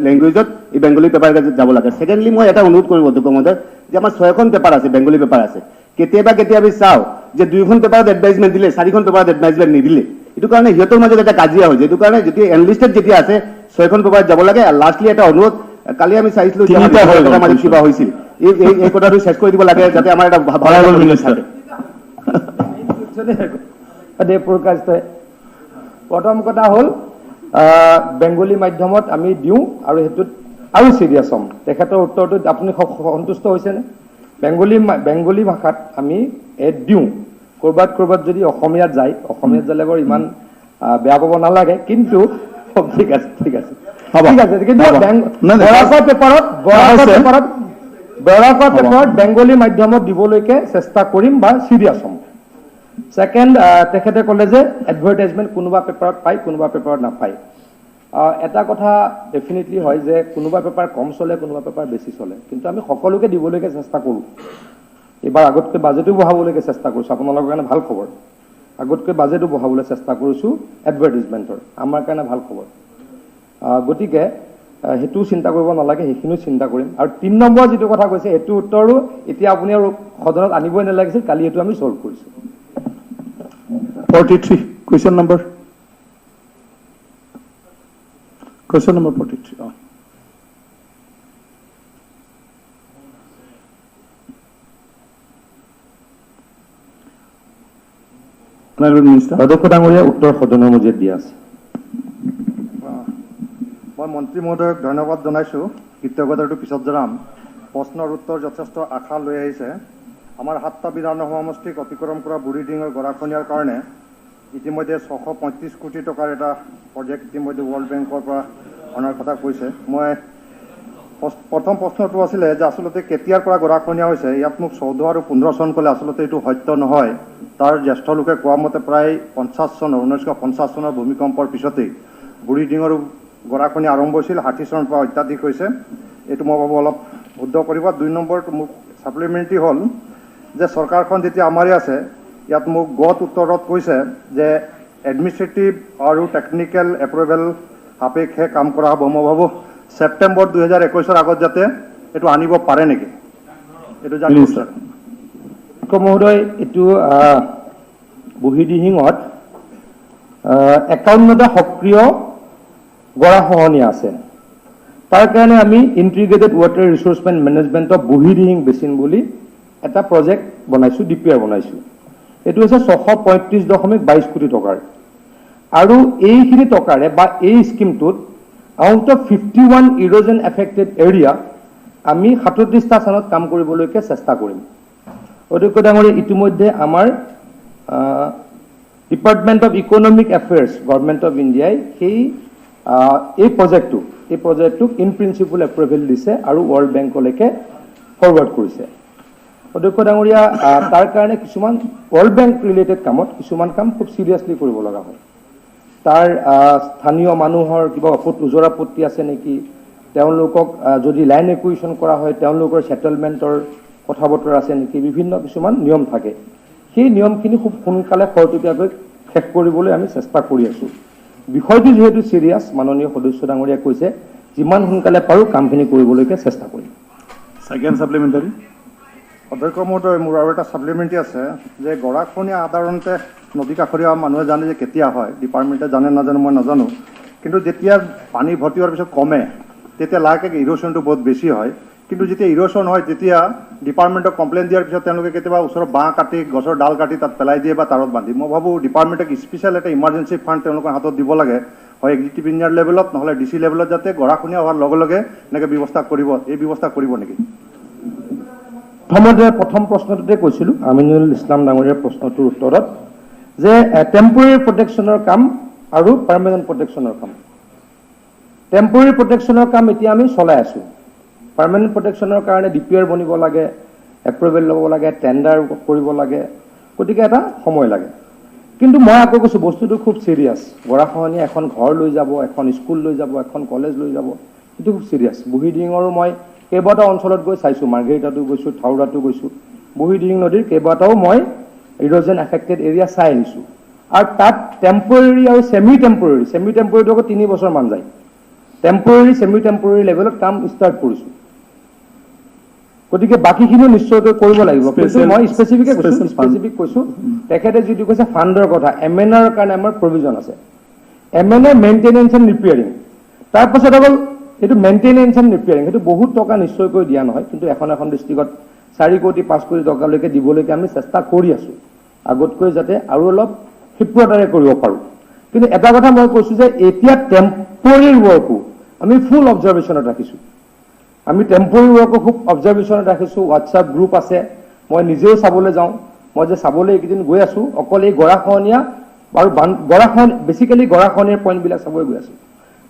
লেংগুৱেজত এই বেংগলী পেপাৰ যাব লাগে। ছেকেণ্ডলি মই এটা অনুৰোধ কৰিম অধ্যক্ষ মহোদয় যে আমাৰ 6খন পেপাৰ আছে, বেংগলী পেপাৰ আছে, কেতিয়াবা কেতিয়াবা আমি চাওঁ যে 2খন পেপাৰত এডভাৰটাইজমেণ্ট দিলে, 4খন পেপাৰত এডভাৰটাইজমেণ্ট নিদিলে, এইটো কাৰণে সিহঁতৰ মাজত এটা কাজিয়া হৈছে। এইটো কাৰণে যেতিয়া এনলিষ্টেড যেতিয়া আছে 6খন পেপাৰত যাব লাগে। আৰু লাষ্টলি এটা অনুৰোধ, কালি আমি চাইছিলোঁ যে মাজত কিবা হৈছিল, এই কথাটো শেষ কৰি দিব লাগে যাতে আমাৰ এটা ভাল থাকে। প্ৰথম কথা হ'ল বেংগলী মাধ্যমত আমি দিওঁ আৰু সেইটোত আৰু চিৰিয়াছ হ'ম। তেখেতৰ উত্তৰটোত আপুনি সন্তুষ্ট হৈছেনে? বেংগলী ভাষাত আমি এড দিওঁ, ক'ৰবাত ক'ৰবাত যদি অসমীয়াত যায়, অসমীয়াত যালে বাৰু ইমান বেয়া পাব নালাগে, কিন্তু ঠিক আছে, ঠিক আছে, ঠিক আছে। কিন্তু বৰাকৰ পেপাৰত বৰাকৰ পেপাৰত বেংগলী মাধ্যমত দিবলৈকে চেষ্টা কৰিম বা চিৰিয়াছ হ'ম। ছেকেণ্ড, তেখেতে ক'লে যে এডভাৰটাইজমেণ্ট কোনোবা পেপাৰত পায়, কোনোবা পেপাৰত নাপায়। এটা কথা ডেফিনেটলি হয় যে কোনোবা পেপাৰ কম চলে, কোনোবা পেপাৰ বেছি চলে, কিন্তু আমি সকলোকে দিবলৈকে চেষ্টা কৰোঁ। এইবাৰ আগতকৈ বাজেটো বঢ়াবলৈকে চেষ্টা কৰিছোঁ, আপোনালোকৰ কাৰণে ভাল খবৰ, আগতকৈ বাজেটো বঢ়াবলৈ চেষ্টা কৰিছোঁ এডভাৰটাইজমেণ্টৰ, আমাৰ কাৰণে ভাল খবৰ। গতিকে সেইটোও চিন্তা কৰিব নালাগে, সেইখিনিও চিন্তা কৰিম। আৰু 3 নম্বৰ যিটো কথা কৈছে সেইটো উত্তৰো এতিয়া আপুনি আৰু সদনত আনিবই নালাগিছিল, কালি এইটো আমি ছল্ভ কৰিছোঁ। 43, question number. Question number 43. Oh. অধ্যক্ষ ডাঙৰীয়া, উত্তৰ সদনৰ মজিয়াত দিয়া আছে। মই মন্ত্ৰী মহোদয়ক ধন্যবাদ জনাইছোঁ, কৃতজ্ঞতাটো পিছত জনাম। প্ৰশ্নৰ উত্তৰ যথেষ্ট আশা লৈ আহিছে। আমাৰ 7টা বিধানসভা সমষ্টিক অতিক্ৰম কৰা বুঢ়ীদিহিঙৰ গৰাখহনীয়াৰ কাৰণে ইতিমধ্যে 635 কোটি টকাৰ এটা প্ৰজেক্ট ইতিমধ্যে ৱৰ্ল্ড বেংকৰ পৰা অনাৰ কথা কৈছে। মই প্ৰথম প্ৰশ্নটো আছিলে যে আচলতে কেতিয়াৰ পৰা গৰাখহনীয়া হৈছে, ইয়াত মোক 14 আৰু 15 চন ক'লে, আচলতে এইটো সত্য নহয়। তাৰ জ্যেষ্ঠ লোকে কোৱা মতে প্ৰায় 50 চনৰ 1950 চনৰ ভূমিকম্পৰ পিছতেই বুঢ়ীদিহিঙৰ গৰাখহনীয়া আৰম্ভ হৈছিল, 60 চনৰ পৰা অত্যাধিক হৈছে। এইটো মই ভাবোঁ অলপ শুদ্ধ কৰিব। 2 নম্বৰটো মোক ছাপ্লিমেণ্টাৰী হ'ল যে চৰকাৰখন যেতিয়া আমাৰে আছে, ইয়াত মোক গত উত্তৰত কৈছে যে এডমিনিষ্ট্ৰেটিভ আৰু টেকনিকেল এপ্ৰুভেল সাপেক্ষে কাম কৰা হ'ব। মই ভাবোঁ ছেপ্টেম্বৰ 2021ৰ আগত যাতে এইটো আনিব পাৰে নেকি, এইটো জানিব বিচাৰোঁ। মহোদয়, এইটো বুঢ়ীদিহিঙত 51টা সক্ৰিয় গৰাখহনীয়া আছে, তাৰ কাৰণে আমি Integrated Water Resource Management of Burhidihing Basin বুলি এটা প্ৰজেক্ট বনাইছোঁ, ডিপিআৰ বনাইছোঁ। এইটো হৈছে 635.22 কোটি টকাৰ। আৰু এইখিনি টকাৰে বা এই স্কিমটোত out of 51 erosion affected area আমি 37টা স্থানত কাম কৰিবলৈকে চেষ্টা কৰিম। অধ্যক্ষ ডাঙৰীয়া, ইতিমধ্যে আমাৰ Department of Economic Affairs, Government of ইণ্ডিয়াই সেই এই প্ৰজেক্টটোক ইন প্ৰিন্সিপল এপ্ৰুভেল দিছে আৰু ৱৰ্ল্ড বেংকলৈকে ফৰৱাৰ্ড কৰিছে। অধ্যক্ষ ডাঙৰীয়া, তাৰ কাৰণে কিছুমান ৱৰ্ল্ড বেংক ৰিলেটেড কামত কিছুমান কাম খুব চিৰিয়াছলি কৰিব লগা হয়। তাৰ স্থানীয় মানুহৰ কিবা ওজৰ আপত্তি আছে নেকি, তেওঁলোকক যদি লেণ্ড একুইজিশ্যন কৰা হয় তেওঁলোকৰ ছেটেলমেণ্টৰ কথা বতৰা আছে নেকি, বিভিন্ন কিছুমান নিয়ম থাকে। সেই নিয়মখিনি খুব সোনকালে খৰতকীয়াকৈ শেষ কৰিবলৈ আমি চেষ্টা কৰি আছোঁ। বিষয়টো যিহেতু চিৰিয়াছ, মাননীয় সদস্য ডাঙৰীয়াই কৈছে, যিমান সোনকালে পাৰোঁ কামখিনি কৰিবলৈকে চেষ্টা কৰিম। Second supplementary. অধ্যক্ষ মহোদয়, মোৰ আৰু এটা ছাপ্লিমেণ্টাৰী আছে যে গৰাখহনীয়া সাধাৰণতে নদী কাষৰীয়া মানুহে জানে যে কেতিয়া হয়। ডিপাৰ্টমেণ্টে জানে নাজানো মই নাজানো, কিন্তু যেতিয়া পানী ভৰ্তি হোৱাৰ পিছত কমে, তেতিয়া লাহেকৈ ইৰ'শ্যনটো বহুত বেছি হয়। কিন্তু যেতিয়া ইৰ'শ্যন হয়, তেতিয়া ডিপাৰ্টমেণ্টক কমপ্লেইন দিয়াৰ পিছত তেওঁলোকে কেতিয়াবা ওচৰৰ বাঁহ কাটি, গছৰ ডাল কাটি তাত পেলাই দিয়ে বা তাৰত বান্ধি। মই ভাবোঁ ডিপাৰ্টমেণ্টক স্পেচিয়েল এটা ইমাৰ্জেঞ্চি ফাণ্ড তেওঁলোকৰ হাতত দিব লাগে, হয় এক্সিকিউটিভ ইঞ্জিনিয়াৰ লেভেলত, নহ'লে ডিচি লেভেলত, যাতে গৰাখহনীয়া হোৱাৰ লগে লগে এনেকৈ ব্যৱস্থা কৰিব। এই ব্যৱস্থা কৰিব নেকি? প্ৰথমতে প্ৰথম প্ৰশ্নটোতে কৈছিলোঁ, আমিনুল ইছলাম ডাঙৰীয়াৰ প্ৰশ্নটোৰ উত্তৰত যে টেম্পৰেৰী প্ৰটেকশ্যনৰ কাম আৰু পাৰ্মানেণ্ট প্ৰটেকশ্যনৰ কাম। টেম্পৰেৰী প্ৰটেকশ্যনৰ কাম এতিয়া আমি চলাই আছোঁ। পাৰ্মানেণ্ট প্ৰটেকশ্যনৰ কাৰণে ডিপিআৰ বনিব লাগে, এপ্ৰুভেল ল'ব লাগে, টেণ্ডাৰ কৰিব লাগে, গতিকে এটা সময় লাগে। কিন্তু মই আকৌ কৈছোঁ, বস্তুটো খুব চিৰিয়াছ। গৰাখহনীয়া এখন ঘৰ লৈ যাব, এখন স্কুল লৈ যাব, এখন কলেজ লৈ যাব, সেইটো খুব চিৰিয়াছ। বুঢ়ীদিহিঙৰো মই কেইবাটাও অঞ্চলত গৈ চাইছোঁ, মাৰ্ঘেৰিটাতো গৈছোঁ, থাওৰাতো গৈছোঁ। বুঢ়ীদিহিং নদীৰ কেইবাটাও মই ইৰ'জন এফেক্টেড এৰিয়া চাই আহিছোঁ আৰু তাত টেম্পৰেৰী আৰু ছেমি টেম্পৰেৰী, ছেমি টেম্পৰেৰীটো আকৌ 3 বছৰমান যায়, টেম্পৰেৰী, ছেমি টেম্পৰেৰী লেভেলত কাম ষ্টাৰ্ট কৰিছোঁ। গতিকে বাকীখিনিও নিশ্চয়কৈ কৰিব লাগিব, কিন্তু মই স্পেচিফিকে কৈছোঁ, স্পেচিফিক কৈছোঁ। তেখেতে যিটো কৈছে ফাণ্ডৰ কথা, এম এন আৰৰ কাৰণে আমাৰ প্ৰভিজন আছে, MNR maintenance and repairing. তাৰপাছত অকল সেইটো মেইনটেনেঞ্চ এণ্ড ৰিপেয়াৰিং, সেইটো বহুত টকা নিশ্চয়কৈ দিয়া নহয়, কিন্তু এখন এখন ডিষ্ট্ৰিক্টত 4 কোটি, 5 কোটি টকালৈকে দিবলৈকে আমি চেষ্টা কৰি আছোঁ, আগতকৈ যাতে আৰু অলপ ক্ষিপ্ৰতাৰে কৰিব পাৰোঁ। কিন্তু এটা কথা মই কৈছোঁ যে এতিয়া টেম্পৰেৰী ৱৰ্কো আমি ফুল অবজাৰভেশ্যনত ৰাখিছোঁ। আমি টেম্পৰেৰী ৱৰ্কো খুব অবজাৰভেশ্যনত ৰাখিছোঁ। হোৱাটছআপ গ্ৰুপ আছে, মই নিজেও চাবলৈ যাওঁ। মই যে চাবলৈ এইকেইদিন গৈ আছোঁ, অকল এই গৰাখহনীয়া আৰু বান বেচিকেলি গৰাখহনীয়াৰ পইণ্টবিলাক চাবলৈ গৈ আছোঁ।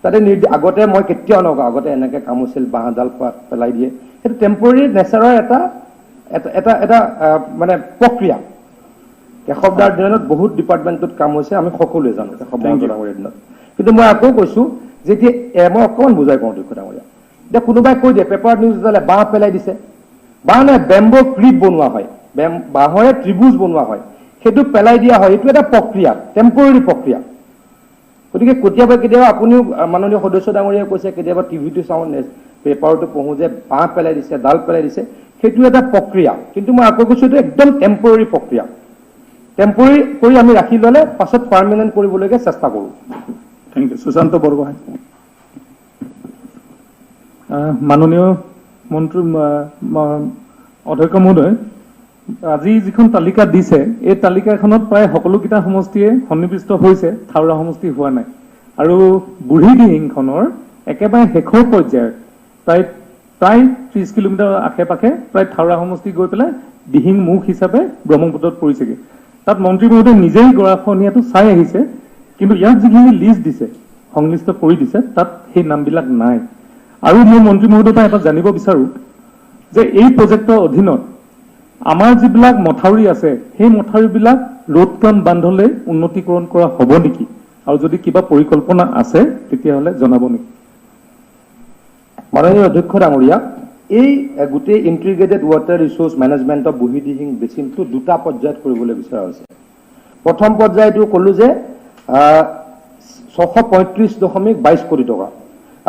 তাতে আগতে মই কেতিয়াও নকওঁ, আগতে এনেকৈ কাম হৈছিল, বাঁহডাল পেলাই দিয়ে, সেইটো টেম্পৰেৰী নেচাৰৰ এটা এটা এটা এটা মানে প্ৰক্ৰিয়া। কেশৱ দাৰ দিনত বহুত ডিপাৰ্টমেণ্টত কাম হৈছে, আমি সকলোৱে জানো কেশৱ মহন্ত ডাঙৰীয়াৰ দিনত। কিন্তু মই আকৌ কৈছোঁ, যেতিয়া মই অকণমান বুজাই কওঁ অধ্যক্ষ ডাঙৰীয়া, এতিয়া কোনোবাই কৈ দিয়ে, পেপাৰত নিউজ ওলালে বাঁহ পেলাই দিছে। বাঁহ নাই, বেম্ব ক্ৰিপ বনোৱা হয়, বাঁহৰে ত্ৰিভুজ বনোৱা হয়, সেইটো পেলাই দিয়া হয়। এইটো এটা প্ৰক্ৰিয়া, টেম্পৰেৰী প্ৰক্ৰিয়া। গতিকে কেতিয়াবা কেতিয়াবা আপুনিও মাননীয় সদস্য ডাঙৰীয়াই কৈছে, কেতিয়াবা টিভিটো চাওঁ, পেপাৰতো পঢ়োঁ যে বাঁহ পেলাই দিছে, ডাল পেলাই দিছে, সেইটো এটা প্ৰক্ৰিয়া। কিন্তু মই আকৌ কৈছোঁ, এইটো একদম টেম্পৰেৰী প্ৰক্ৰিয়া। টেম্পৰেৰী কৰি আমি ৰাখি ল'লে পাছত পাৰ্মানেণ্ট কৰিবলৈকে চেষ্টা কৰোঁ। Thank U. Sushant Borgohain. মাননীয় মন্ত্ৰী, অধ্যক্ষ মহোদয়, আজি যিখন তালিকা দিছে, এই তালিকাখনত প্ৰায় সকলোকেইটা সমষ্টিয়ে সন্নিৱিষ্ট হৈছে, থাওৰা সমষ্টি হোৱা নাই। আৰু বুঢ়ীদিহিংখনৰ একেবাৰে শেষৰ পৰ্যায়ত প্ৰায় প্ৰায় 30 কিলোমিটাৰ আশে পাশে প্ৰায় থাওৰা সমষ্টি গৈ পেলাই দিহিং মুখ হিচাপে ব্ৰহ্মপুত্ৰত পৰিছেগৈ। তাত মন্ত্ৰী মহোদয় নিজেই গৰাখহনীয়াটো চাই আহিছে, কিন্তু ইয়াত যিখিনি লিষ্ট দিছে, সংশ্লিষ্ট কৰি দিছে, তাত সেই নামবিলাক নাই। আৰু মই মন্ত্ৰী মহোদয়ৰ পৰা এটা জানিব বিচাৰো যে এই প্ৰজেক্টৰ অধীনত আমাৰ যিবিলাক মথাউৰি আছে, সেই মথাউৰিবিলাক ৰোড কাম বান্ধলৈ উন্নতিকৰণ কৰা হ'ব নেকি? আৰু যদি কিবা পৰিকল্পনা আছে, তেতিয়াহ'লে জনাব নেকি? মাননীয় অধ্যক্ষ ডাঙৰীয়া, এই গোটেই Integrated Water Resource Management of Burhidihing বেচিনটো দুটা পৰ্যায়ত কৰিবলৈ বিচৰা হৈছে। প্ৰথম পৰ্যায়টো ক'লো যে 635.22 কোটি টকা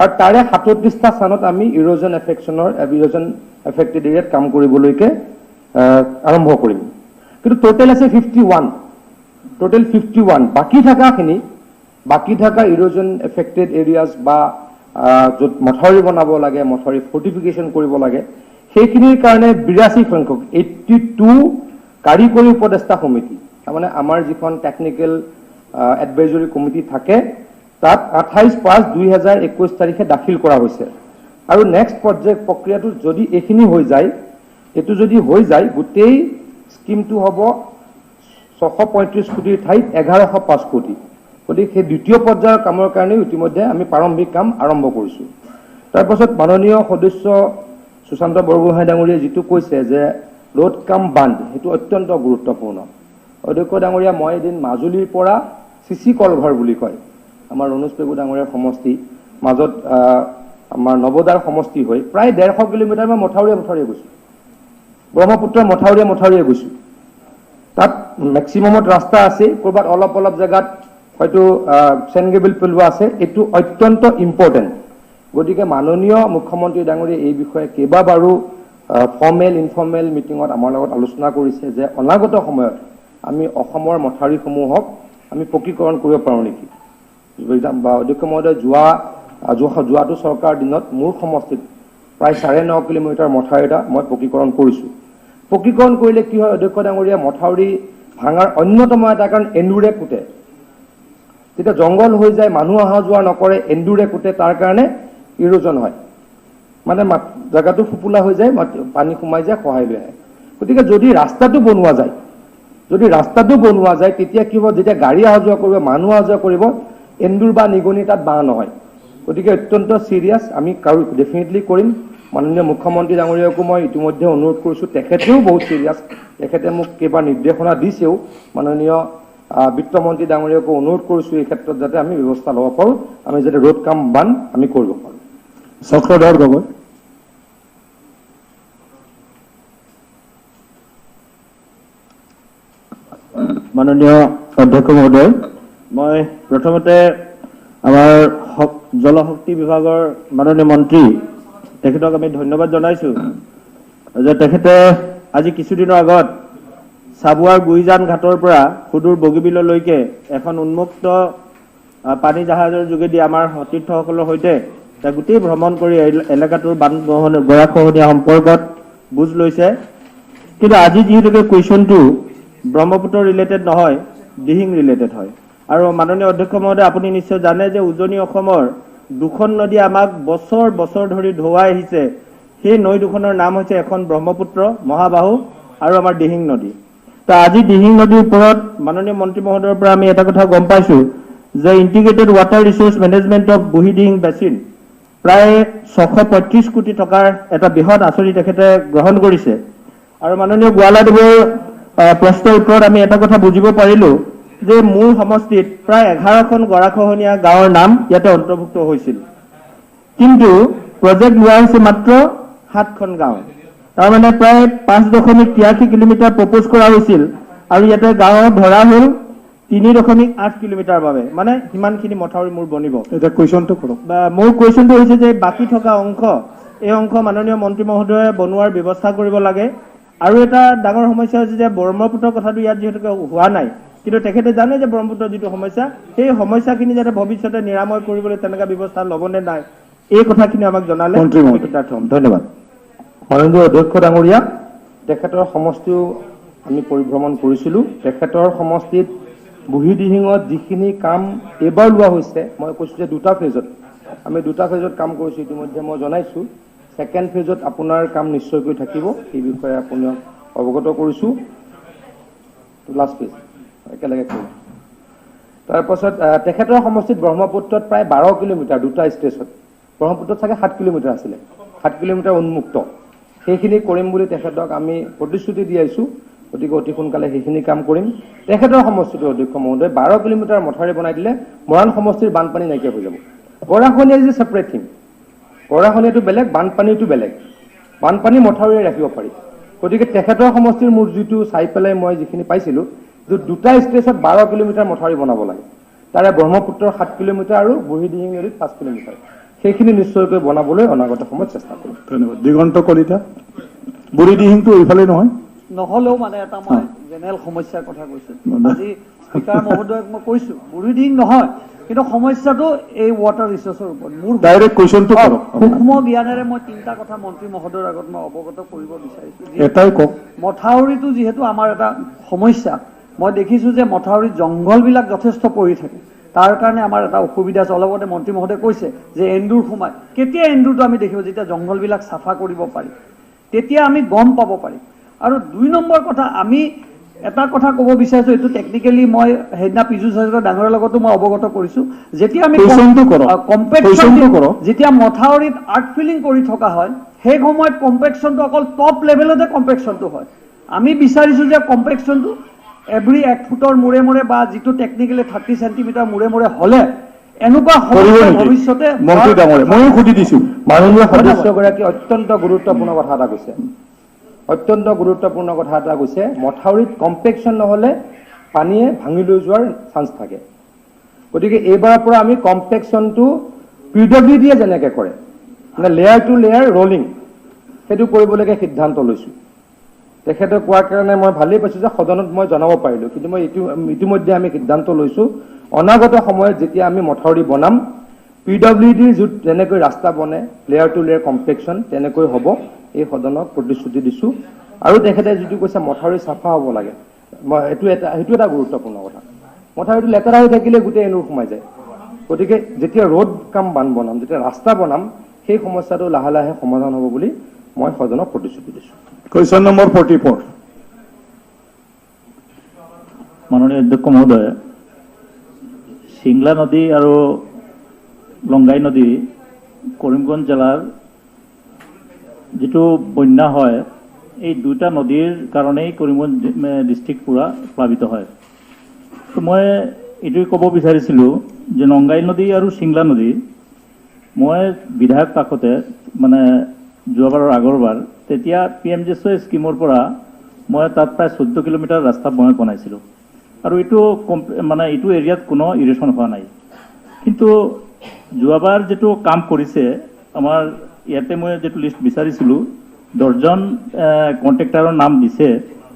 আৰু তাৰে 37টা স্থানত আমি ইৰজন এফেক্টেড এৰিয়াত কাম কৰিবলৈকে আৰম্ভ কৰিম। কিন্তু টোটেল আছে 51, টোটেল 51। বাকী থকাখিনি, বাকী থকা ইৰজন এফেক্টেড এৰিয়াজ বা য'ত মথাউৰি বনাব লাগে, মথাউৰি ফৰ্টিফিকেশ্যন কৰিব লাগে, সেইখিনিৰ কাৰণে 82 সংখ্যক 82 কাৰিকৰী উপদেষ্টা সমিতি, তাৰমানে আমাৰ যিখন টেকনিকেল এডভাইজৰী কমিটি থাকে, তাত 28/5/2021 তাৰিখে দাখিল কৰা হৈছে। আৰু নেক্সট পৰ্যায় প্ৰক্ৰিয়াটো যদি এইখিনি হৈ যায়, এইটো যদি হৈ যায়, গোটেই স্কিমটো হ'ব 635 কোটিৰ ঠাইত 1105 কোটি। গতিকে সেই দ্বিতীয় পৰ্যায়ৰ কামৰ কাৰণেও ইতিমধ্যে আমি প্ৰাৰম্ভিক কাম আৰম্ভ কৰিছোঁ। তাৰপাছত মাননীয় সদস্য সুশান্ত বৰগোহাঁই ডাঙৰীয়াই যিটো কৈছে যে ৰোড কাম বান্ধ, সেইটো অত্যন্ত গুৰুত্বপূৰ্ণ। অধ্যক্ষ ডাঙৰীয়া, মই এদিন মাজুলীৰ পৰা চিচি কলঘৰ বুলি কয়, আমাৰ ৰণোজ পেগু ডাঙৰীয়াৰ সমষ্টি মাজত আমাৰ নৱদাৰ সমষ্টি হৈ প্ৰায় 150 কিলোমিটাৰ মই মথাউৰিয়ে মথাউৰিয়ে গৈছোঁ, ব্ৰহ্মপুত্ৰৰ মথাউৰিয়ে মথাউৰিয়ে গৈছোঁ। তাত মেক্সিমামত ৰাস্তা আছে, ক'ৰবাত অলপ অলপ জেগাত হয়তো চেনগেবিল পেলোৱা আছে। এইটো অত্যন্ত ইম্পৰ্টেণ্ট। গতিকে মাননীয় মুখ্যমন্ত্ৰী ডাঙৰীয়ে এই বিষয়ে কেইবাবাৰো ফৰ্মেল ইনফৰ্মেল মিটিঙত আমাৰ লগত আলোচনা কৰিছে যে অনাগত সময়ত আমি অসমৰ মথাউৰিসমূহক আমি পকীকৰণ কৰিব পাৰোঁ নেকি। বা অধ্যক্ষ মহোদয়, যোৱাটো চৰকাৰৰ দিনত মোৰ সমষ্টিত প্ৰায় 9.5 কিলোমিটাৰ মথাউৰি এটা মই পকীকৰণ কৰিছোঁ। পকীকৰণ কৰিলে কি হয় অধ্যক্ষ ডাঙৰীয়া, মথাউৰি ভাঙাৰ অন্যতম এটা কাৰণ এন্দুৰে কুটে। তেতিয়া জংঘল হৈ যায়, মানুহ অহা যোৱা নকৰে, এন্দুৰে কুটে, তাৰ কাৰণে ইৰোজন হয়, মানে জেগাটো ফোপোলা হৈ যায়, পানী সোমাই যায়, সহায় লৈ আহে। গতিকে যদি ৰাস্তাটো বনোৱা যায়, তেতিয়া কি হ'ব, যেতিয়া গাড়ী অহা যোৱা কৰিব, মানুহ অহা যোৱা কৰিব, এন্দুৰ বা নিগনি তাত বাঁহ নহয়। গতিকে অত্যন্ত চিৰিয়াছ, আমি কাৰো ডেফিনেটলি কৰিম। মাননীয় মুখ্যমন্ত্ৰী ডাঙৰীয়াকো মই ইতিমধ্যে অনুৰোধ কৰিছোঁ, তেখেতেও বহুত চিৰিয়াছ, তেখেতে মোক কেইবা নিৰ্দেশনা দিছেও। মাননীয় বিত্তমন্ত্ৰী ডাঙৰীয়াকো অনুৰোধ কৰিছোঁ এই ক্ষেত্ৰত যাতে আমি ব্যৱস্থা ল'ব পাৰোঁ, আমি যাতে ৰোড কাম বান আমি কৰিব পাৰোঁ। চক্ৰধৰ গগৈ। মাননীয় অধ্যক্ষ মহোদয়, মই প্ৰথমতে আমাৰ জলশক্তি বিভাগৰ মাননীয় মন্ত্ৰী তেখেতক আমি ধন্যবাদ জনাইছোঁ যে তেখেতে আজি কিছুদিনৰ আগত চাবুৱাৰ গুইজান ঘাটৰ পৰা সুদূৰ বগীবিললৈকে এখন উন্মুক্ত পানী জাহাজৰ যোগেদি আমাৰ সতীৰ্থসকলৰ সৈতে গোটেই ভ্ৰমণ কৰি এলেকাটোৰ বান গৰাখহনীয়া সম্পৰ্কত বুজ লৈছে। কিন্তু আজি যিহেতুকে কুৱেশ্যনটো ব্ৰহ্মপুত্ৰ ৰিলেটেড নহয়, দিহিং ৰিলেটেড হয়। আৰু মাননীয় অধ্যক্ষ মহোদয়, আপুনি নিশ্চয় জানে যে উজনি অসমৰ দুখন নদী আমাক বছৰ বছৰ ধৰি ধোৱাই আহিছে। সেই নৈ দুখনৰ নাম হৈছে এখন ব্ৰহ্মপুত্ৰ মহাবাহু আৰু আমাৰ দিহিং নদী। তো আজি দিহিং নদীৰ ওপৰত মাননীয় মন্ত্ৰী মহোদয়ৰ পৰা আমি এটা কথা গম পাইছোঁ যে integrated water resource management of Burhi Dihing basin প্ৰায় 635 কোটি টকাৰ এটা বৃহৎ আঁচনি তেখেতে গ্ৰহণ কৰিছে। আৰু মাননীয় গোৱালাদেৱৰ প্ৰশ্নৰ উত্তৰত আমি এটা কথা বুজিব পাৰিলোঁ যে মোৰ সমষ্টিত প্ৰায় 11খন গৰাখহনীয়া গাঁৱৰ নাম ইয়াতে অন্তৰ্ভুক্ত হৈছিল, কিন্তু প্ৰজেক্ট লোৱা হৈছে মাত্ৰ 7খন গাঁও। তাৰমানে প্ৰায় 5.83 কিলোমিটাৰ প্ৰপ'জ কৰা হৈছিল আৰু ইয়াতে গাঁৱত ধৰা হ'ল 3.8 কিলোমিটাৰ বাবে, মানে সিমানখিনি মথাউৰি মোৰ বনিব। এতিয়া কুৱেশ্যনটো কৰক। বা মোৰ কুৱেশ্যনটো হৈছে যে বাকী থকা অংশ, এই অংশ মাননীয় মন্ত্ৰী মহোদয়ে বনোৱাৰ ব্যৱস্থা কৰিব লাগে। আৰু এটা ডাঙৰ সমস্যা হৈছে যে ব্ৰহ্মপুত্ৰৰ কথাটো ইয়াত যিহেতুকে হোৱা নাই, কিন্তু তেখেতে জানে যে ব্ৰহ্মপুত্ৰৰ যিটো সমস্যা, সেই সমস্যাখিনি যাতে ভৱিষ্যতে নিৰাময় কৰিবলৈ তেনেকুৱা ব্যৱস্থা ল'বনে নাই, এই কথাখিনি আমাক জনালে কৃতাৰ্থ হ'ম। ধন্যবাদ। মাননীয় অধ্যক্ষ ডাঙৰীয়া, তেখেতৰ সমষ্টিও আমি পৰিভ্ৰমণ কৰিছিলোঁ। তেখেতৰ সমষ্টিত বুঢ়ীদিহিঙত যিখিনি কাম এইবাৰ লোৱা হৈছে, মই কৈছোঁ যে দুটা ফেজত আমি কাম কৰিছোঁ, ইতিমধ্যে মই জনাইছোঁ। ছেকেণ্ড ফেজত আপোনাৰ কাম নিশ্চয়কৈ থাকিব, এই বিষয়ে আপোনাক অৱগত কৰিছোঁ। লাষ্ট ফেজ একেলগে কৰিম। তাৰপাছত তেখেতৰ সমষ্টিত ব্ৰহ্মপুত্ৰত প্ৰায় 12 কিলোমিটাৰ দুটা ষ্টেচত, ব্ৰহ্মপুত্ৰত চাগে 7 কিলোমিটাৰ আছিলে, 7 কিলোমিটাৰ উন্মুক্ত, সেইখিনি কৰিম বুলি তেখেতক আমি প্ৰতিশ্ৰুতি দিয়াইছোঁ। গতিকে অতি সোনকালে সেইখিনি কাম কৰিম। তেখেতৰ সমষ্টিটোৰ অধ্যক্ষ মহোদয়, 12 কিলোমিটাৰ মথাউৰি বনাই দিলে মৰাণ সমষ্টিৰ বানপানী নাইকিয়া হৈ যাব। গৰাখহনীয়া is a separate thing, গৰাখহনীয়াটো বেলেগ, বানপানীটো বেলেগ। বানপানী মথাউৰিয়ে ৰাখিব পাৰি। গতিকে তেখেতৰ সমষ্টিৰ মোৰ যিটো চাই পেলাই মই যিখিনি পাইছিলোঁ, দুটা ষ্টেচত 12 কিলোমিটাৰ মথাউৰি বনাব লাগে, তাৰে ব্ৰহ্মপুত্ৰৰ 7 কিলোমিটাৰ আৰু বুঢ়ীদিহিং নদীত 5 কিলোমিটাৰ, সেইখিনি নিশ্চয়কৈ বনাবলৈ অনাগত সময়ত চেষ্টা কৰিম। ধন্যবাদ। দিগন্ত কলিতা। বুঢ়ীদিহিংটো এইফালে নহয়? নহ'লেও মানে এটা মই জেনেৰেল সমস্যাৰ কথা কৈছোঁ। আজি স্পীকাৰ মহোদয়ক মই কৈছোঁ, বুঢ়ীদিহিং নহয়, কিন্তু সমস্যাটো এই ৱাটাৰ ৰিচোৰ্চৰ ওপৰত। মোৰ ডাইৰেক্ট কুৱেশ্যনটো কৰক। সূক্ষ্ম জ্ঞানেৰে মই তিনিটা কথা মন্ত্ৰী মহোদয়ৰ আগত মই অৱগত কৰিব বিচাৰিছোঁ। এটাই কওক। মথাউৰিটো যিহেতু আমাৰ এটা সমস্যা, মই দেখিছোঁ যে মথাউৰিত জংঘলবিলাক যথেষ্ট পৰি থাকে, তাৰ কাৰণে আমাৰ এটা অসুবিধা আছে। অলপতে মন্ত্ৰী মহোদয়ে কৈছে যে এন্দুৰ সোমায়। কেতিয়া এন্দুৰটো আমি দেখিব? যেতিয়া জংঘলবিলাক চাফা কৰিব পাৰি, তেতিয়া আমি গম পাব পাৰিম। আৰু 2 নম্বৰ কথা, আমি এটা কথা ক'ব বিচাৰিছোঁ, এইটো টেকনিকেলি মই সেইদিনা পীযুষ হাজৰিকা ডাঙৰৰ লগতো মই অৱগত কৰিছোঁ, যেতিয়া আমি কম্পেকশ্যন, যেতিয়া মথাউৰিত আৰ্ট ফিলিং কৰি থকা হয়, সেই সময়ত কম্পেকশ্যনটো অকল টপ লেভেলতে কম্পেকশ্যনটো হয়। আমি বিচাৰিছোঁ যে কম্পেকশ্যনটো এভৰি 1 ফুটৰ মূৰে মূৰে বা যিটো টেকনিকেলি 30 চেণ্টিমিটাৰ মূৰে মূৰে হ'লে এনেকুৱা ভৱিষ্যতে। ময়ো সুধি দিছোঁ। মাননীয় সদস্যগৰাকী অত্যন্ত গুৰুত্বপূৰ্ণ কথা এটা কৈছে, অত্যন্ত গুৰুত্বপূৰ্ণ কথা এটা কৈছে। মথাউৰিত কম্পেকশ্যন নহ'লে পানীয়ে ভাঙি লৈ যোৱাৰ চান্স থাকে। গতিকে এইবাৰৰ পৰা আমি কম্পেকশ্যনটো পি ডব্লিউ ডিয়ে যেনেকৈ কৰে, মানে লেয়াৰ টু লেয়াৰ ৰলিং, সেইটো কৰিবলৈকে সিদ্ধান্ত লৈছোঁ। তেখেতে কোৱাৰ কাৰণে মই ভালেই পাইছোঁ যে সদনত মই জনাব পাৰিলোঁ। কিন্তু মই ইতিমধ্যে আমি সিদ্ধান্ত লৈছোঁ, অনাগত সময়ত যেতিয়া আমি মথাউৰি বনাম, পি ডব্লিউ ডিৰ যেনেকৈ ৰাস্তা বনে লেয়াৰ টু লেয়াৰ কম্পেকশ্যন তেনেকৈ হ'ব, এই সদনক প্ৰতিশ্ৰুতি দিছোঁ। আৰু তেখেতে যিটো কৈছে মথাউৰি চাফা হ'ব লাগে, মই সেইটো এটা গুৰুত্বপূৰ্ণ কথা। মথাউৰিটো লেতেৰা হৈ থাকিলে গোটেই এন্দুৰ সোমাই যায়। গতিকে যেতিয়া ৰোড কাম বান বনাম, যেতিয়া ৰাস্তা বনাম, সেই সমস্যাটো লাহে লাহে সমাধান হ'ব বুলি মই সদনক প্ৰতিশ্ৰুতি দিছোঁ। Question number 44। মাননীয় অধ্যক্ষ মহোদয়, চিংলা নদী আৰু লংগাই নদী কৰিমগঞ্জ জিলাৰ যিটো বন্যা হয়, এই দুটা নদীৰ কাৰণেই কৰিমগঞ্জ ডিষ্ট্ৰিক্ট পূৰা প্লাৱিত হয়। তো মই এইটোৱে ক'ব বিচাৰিছিলোঁ যে লংগাই নদী আৰু চিংলা নদী, মই বিধায়ক থাকোঁতে মানে যোৱাবাৰৰ আগৰবাৰ, তেতিয়া পি এম জি এছ স্কীমৰ পৰা মই তাত প্ৰায় 14 কিলোমিটাৰ ৰাস্তা মই বনাইছিলোঁ। আৰু এইটো মানে এইটো এৰিয়াত কোনো ইৰেশ্যন হোৱা নাই। কিন্তু যোৱাবাৰ যিটো কাম কৰিছে, আমাৰ ইয়াতে মই যিটো লিষ্ট বিচাৰিছিলোঁ, 10জন কণ্ট্ৰেক্টাৰৰ নাম দিছে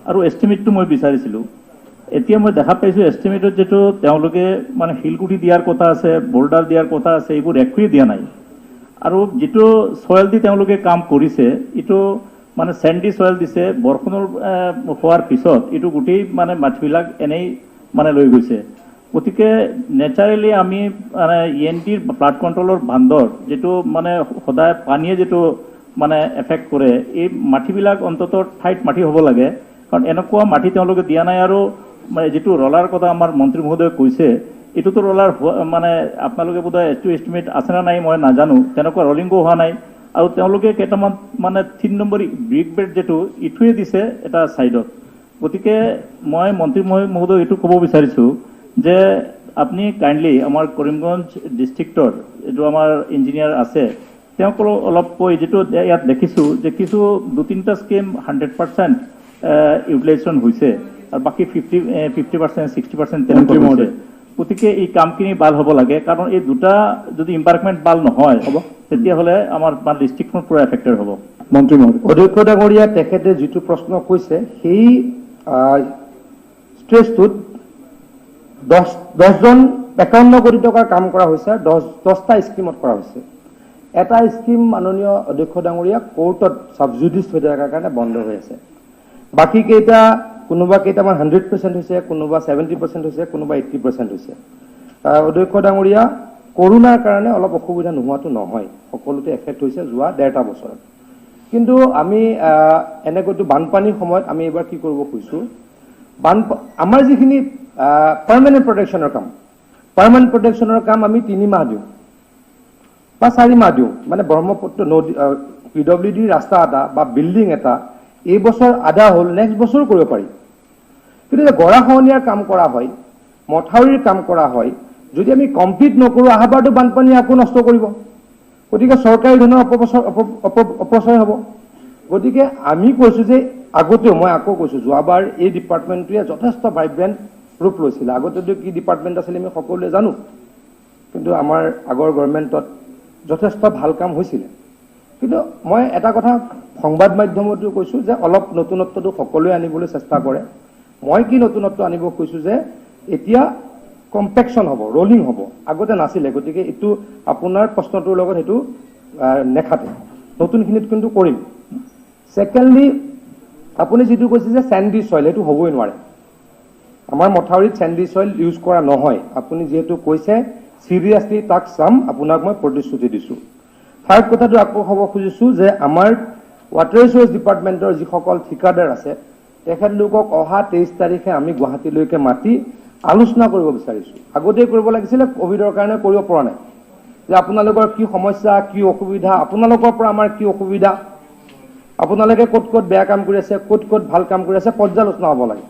আৰু এষ্টিমেটটো মই বিচাৰিছিলোঁ। এতিয়া মই দেখা পাইছোঁ এষ্টিমেটত যিটো তেওঁলোকে মানে শিলগুটি দিয়াৰ কথা আছে, বৰ্ডাৰ দিয়াৰ কথা আছে, এইবোৰ একোৱেই দিয়া নাই। আৰু যিটো চইল দি তেওঁলোকে কাম কৰিছে, এইটো মানে চেণ্ডি চইল দিছে, বৰষুণৰ হোৱাৰ পিছত এইটো গোটেই মানে মাটিবিলাক এনেই মানে লৈ গৈছে। গতিকে নেচাৰেলি আমি মানে ই এন টিৰ ফ্লাড কণ্ট্ৰলৰ বান্ধৰ যিটো মানে সদায় পানীয়ে যিটো মানে এফেক্ট কৰে, এই মাটিবিলাক অন্ততঃ ঠাইত মাটি হ'ব লাগে, কাৰণ এনেকুৱা মাটি তেওঁলোকে দিয়া নাই। আৰু মানে যিটো ৰলাৰ কথা আমাৰ মন্ত্ৰী মহোদয়ে কৈছে, এইটোতো ৰলাৰ মানে আপোনালোকে বোধহয় এইটো এষ্টিমেট আছে নে নাই মই নাজানো, তেনেকুৱা ৰলিংও হোৱা নাই। আৰু তেওঁলোকে কেইটামান মানে 3 নম্বৰ ব্ৰিক বেড যিটো ইটোৱে দিছে এটা ছাইডত। গতিকে মই মন্ত্ৰী মহোদয় এইটো ক'ব বিচাৰিছোঁ যে আপুনি কাইণ্ডলি আমাৰ কৰিমগঞ্জ ডিষ্ট্ৰিক্টৰ যিটো আমাৰ ইঞ্জিনিয়াৰ আছে, তেওঁক অলপ কৈ, যিটো ইয়াত দেখিছোঁ যে কিছু 2-3টা স্কিম 100% ইউটিলাইজেশ্যন হৈছে আৰু বাকী 50% 60% তেনেকুৱা হৈছে। গতিকে এই কামখিনি ভাল হ'ব লাগে, কাৰণ এই দুটা যদি ইম্পাৰ্কমেণ্ট ভাল নহয় তেতিয়াহ'লে আমাৰ ডিষ্ট্ৰিক্টখন পুৰা এফেক্টেড হ'ব। মন্ত্ৰী মহোদয়। অধ্যক্ষ ডাঙৰীয়া, তেখেতে যিটো প্ৰশ্ন কৈছে সেই ষ্ট্ৰেছটোত 10জন 51 কোটি টকাৰ কাম কৰা হৈছে, 10টা স্কীমত কৰা হৈছে। এটা স্কীম মাননীয় অধ্যক্ষ ডাঙৰীয়া কোৰ্টত ছাবজুডিচ হৈ থকাৰ কাৰণে বন্ধ হৈ আছে। বাকী কেইটা কোনোবা কেইটামান 100% হৈছে, কোনোবা 70% হৈছে, কোনোবা 80% হৈছে। অধ্যক্ষ ডাঙৰীয়া, কৰোণাৰ কাৰণে অলপ অসুবিধা নোহোৱাটো নহয়, সকলোতে এফেক্ট হৈছে যোৱা 1.5টা বছৰত। কিন্তু আমি এনেকৈতো বানপানীৰ সময়ত আমি এইবাৰ কি কৰিব খুজিছোঁ, আমাৰ যিখিনি পাৰ্মানেণ্ট প্ৰটেকশ্যনৰ কাম, পাৰ্মানেণ্ট প্ৰটেকশ্যনৰ কাম আমি 3 মাহ দিওঁ বা 4 মাহ দিওঁ। মানে ব্ৰহ্মপুত্ৰ নদী পি ডব্লিউ ডিৰ ৰাস্তা এটা বা বিল্ডিং এটা এই বছৰ আধা হ'ল, নেক্সট বছৰো কৰিব পাৰি। কিন্তু যে গৰাখহনীয়াৰ কাম কৰা হয়, মথাউৰিৰ কাম কৰা হয়, যদি আমি কমপ্লিট নকৰোঁ অহাবাৰটো বানপানী আকৌ নষ্ট কৰিব, গতিকে চৰকাৰী ধনৰ অপচয় হ'ব। গতিকে আমি কৈছোঁ যে আগতেও মই আকৌ কৈছোঁ, যোৱাবাৰ এই ডিপাৰ্টমেণ্টটোৱে যথেষ্ট ভাইব্ৰেণ্ট ৰূপ লৈছিলে। আগতেতো কি ডিপাৰ্টমেণ্ট আছিলে আমি সকলোৱে জানো, কিন্তু আমাৰ আগৰ গভৰ্ণমেণ্টত যথেষ্ট ভাল কাম হৈছিলে। কিন্তু মই এটা কথা সংবাদ মাধ্যমতো কৈছোঁ যে অলপ নতুনত্বটো সকলোৱে আনিবলৈ চেষ্টা কৰে। মই কি নতুনত্ব আনিব কৈছোঁ যে এতিয়া কম্পেকশ্যন হ'ব, ৰলিং হ'ব, আগতে নাছিলে। গতিকে এইটো আপোনাৰ প্ৰশ্নটোৰ লগত সেইটো নেখাটে, নতুনখিনিত কিন্তু কৰিম। ছেকেণ্ডলি, আপুনি যিটো কৈছে যে চেণ্ডি চইল, সেইটো হ'বই নোৱাৰে। আমাৰ মথাউৰিত চেণ্ডি চইল ইউজ কৰা নহয়। আপুনি যিহেতু কৈছে, চিৰিয়াছলি তাক চাম, আপোনাক মই প্ৰতিশ্ৰুতি দিছোঁ। থাৰ্ড কথাটো আকৌ ক'ব খুজিছোঁ যে আমাৰ ৱাটাৰ ৰিচোৰ্চ ডিপাৰ্টমেণ্টৰ যিসকল ঠিকাদাৰ আছে, তেখেতলোকক অহা 23 তাৰিখে আমি গুৱাহাটীলৈকে মাতি আলোচনা কৰিব বিচাৰিছোঁ। আগতেই কৰিব লাগিছিলে, ক'ভিডৰ কাৰণে কৰিব পৰা নাই। যে আপোনালোকৰ কি সমস্যা, কি অসুবিধা, আপোনালোকৰ পৰা আমাৰ কি অসুবিধা, আপোনালোকে ক'ত ক'ত বেয়া কাম কৰি আছে, ক'ত ক'ত ভাল কাম কৰি আছে, পৰ্যালোচনা হ'ব লাগে।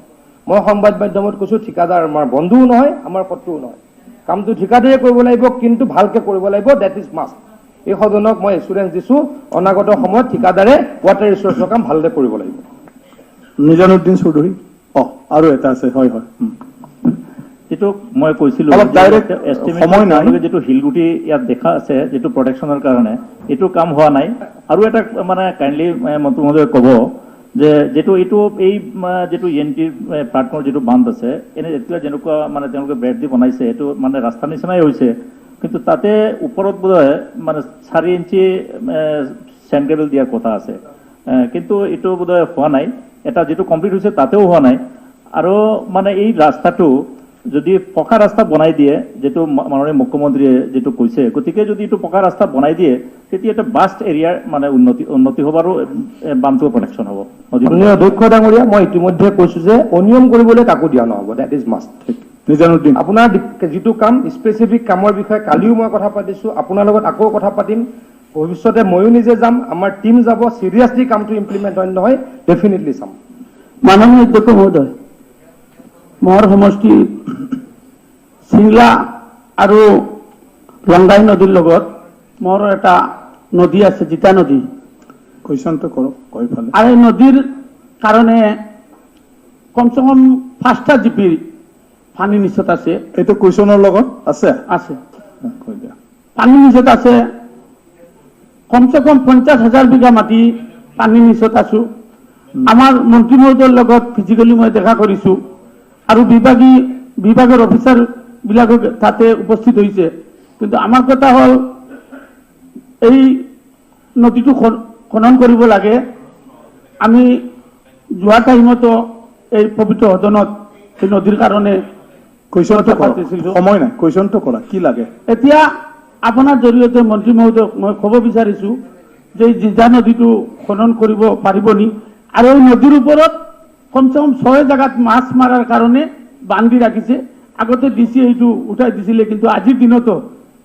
মই সংবাদ মাধ্যমত কৈছোঁ, ঠিকাদাৰ আমাৰ বন্ধুও নহয়, আমাৰ শত্ৰুও নহয়। কামটো ঠিকাদাৰে কৰিব লাগিব, কিন্তু ভালকে কৰিব লাগিব, that is must. এই সদনক মই এচুৰেঞ্চ দিছোঁ, অনাগত সময়ত ঠিকাদাৰে ৱাটাৰ ৰিচোৰ্চৰ কাম ভালদৰে কৰিব লাগিব। নিজানুদ্দিন চৌধুৰী। আৰু এটা আছে, হয় হয়, যিটো মই কৈছিলোঁ সময় নাই, যিটো শিলগুটি ইয়াত দেখা আছে যিটো প্ৰটেকশ্যনৰ কাৰণে, এইটো কাম হোৱা নাই। আৰু এটা মানে কাইণ্ডলি মন্ত্ৰী মহোদয়ে ক'ব যে যিটো এইটো এই যিটো এন টিৰ প্লাটফৰ্ম যিটো বান্ধ আছে, এনে এতিয়া যেনেকুৱা মানে তেওঁলোকে ব্ৰেড দি বনাইছে, এইটো মানে ৰাস্তাৰ নিচিনাই হৈছে, কিন্তু তাতে ওপৰত বোধহয় মানে 4 ইঞ্চি চেণ্ড গ্ৰেভেল দিয়াৰ কথা আছে, কিন্তু এইটো বোধহয় হোৱা নাই। এটা যিটো কমপ্লিট হৈছে তাতেও হোৱা নাই। আৰু মানে এই ৰাস্তাটো যদি পকা ৰাস্তা বনাই দিয়ে, যিটো মাননীয় মুখ্যমন্ত্ৰীয়ে যিটো কৈছে, গতিকে যদি এইটো পকা ৰাস্তা বনাই দিয়ে, তেতিয়া এটা বাষ্ট এৰিয়াৰ মানে উন্নতি হ'ব আৰু বামটো প্ৰটেকশ্যন হ'ব। অধ্যক্ষ ডাঙৰীয়া, মই ইতিমধ্যে কৈছোঁ যে অনিয়ম কৰিবলৈ কাকো দিয়া নহ'ব, that is must. Nizanuddin, আপোনাৰ যিটো কাম স্পেচিফিক কামৰ বিষয়ে কালিও মই কথা পাতিছোঁ, আপোনাৰ লগত আকৌ কথা পাতিম। ভৱিষ্যতে ময়ো নিজে যাম, আমাৰ টীম যাব, চিৰিয়াছলি কামটো ইমপ্লিমেণ্ট হয় নহয় ডেফিনেটলি চাম। মাননীয় অধ্যক্ষ মহোদয়, মোৰ সমষ্টি চিংলা আৰু লংগাই নদীৰ লগত মোৰ এটা নদী আছে, জিতা নদী। কুৱেশ্যনটো কৰক কৈ ফালে। আৰু এই নদীৰ কাৰণে কমচে কম 5টা জিপিৰ পানী নিচত আছে। এইটো কুৱেশ্যনৰ লগত আছে? আছে। পানী নিচত আছে, কমচে কম 50,000 বিঘা মাটি পানী নিচত আছো। আমাৰ মন্ত্ৰী মহোদয়ৰ লগত ফিজিকেলি মই দেখা কৰিছো আৰু বিভাগৰ অফিচাৰ বিলাকো তাতে উপস্থিত হৈছে। কিন্তু আমাৰ কথা হ'ল এই নদীটো খনন কৰিব লাগে। আমি যোৱা টাইমতো এই পবিত্ৰ সদনত এই নদীৰ কাৰণে কুৱেশ্যনটো সময় নাই, কুৱেশ্যনটো কৰা কি লাগে। এতিয়া আপোনাৰ জৰিয়তে মন্ত্ৰী মহোদয়ক মই ক'ব বিচাৰিছো যে এই জিজা নদীটো খনন কৰিব পাৰিব নি, আৰু এই নদীৰ ওপৰত কমচে কম 6 জেগাত মাছ মাৰাৰ কাৰণে বান্ধি ৰাখিছে। আগতে ডিচি এইটো উঠাই দিছিলে, কিন্তু আজিৰ দিনতো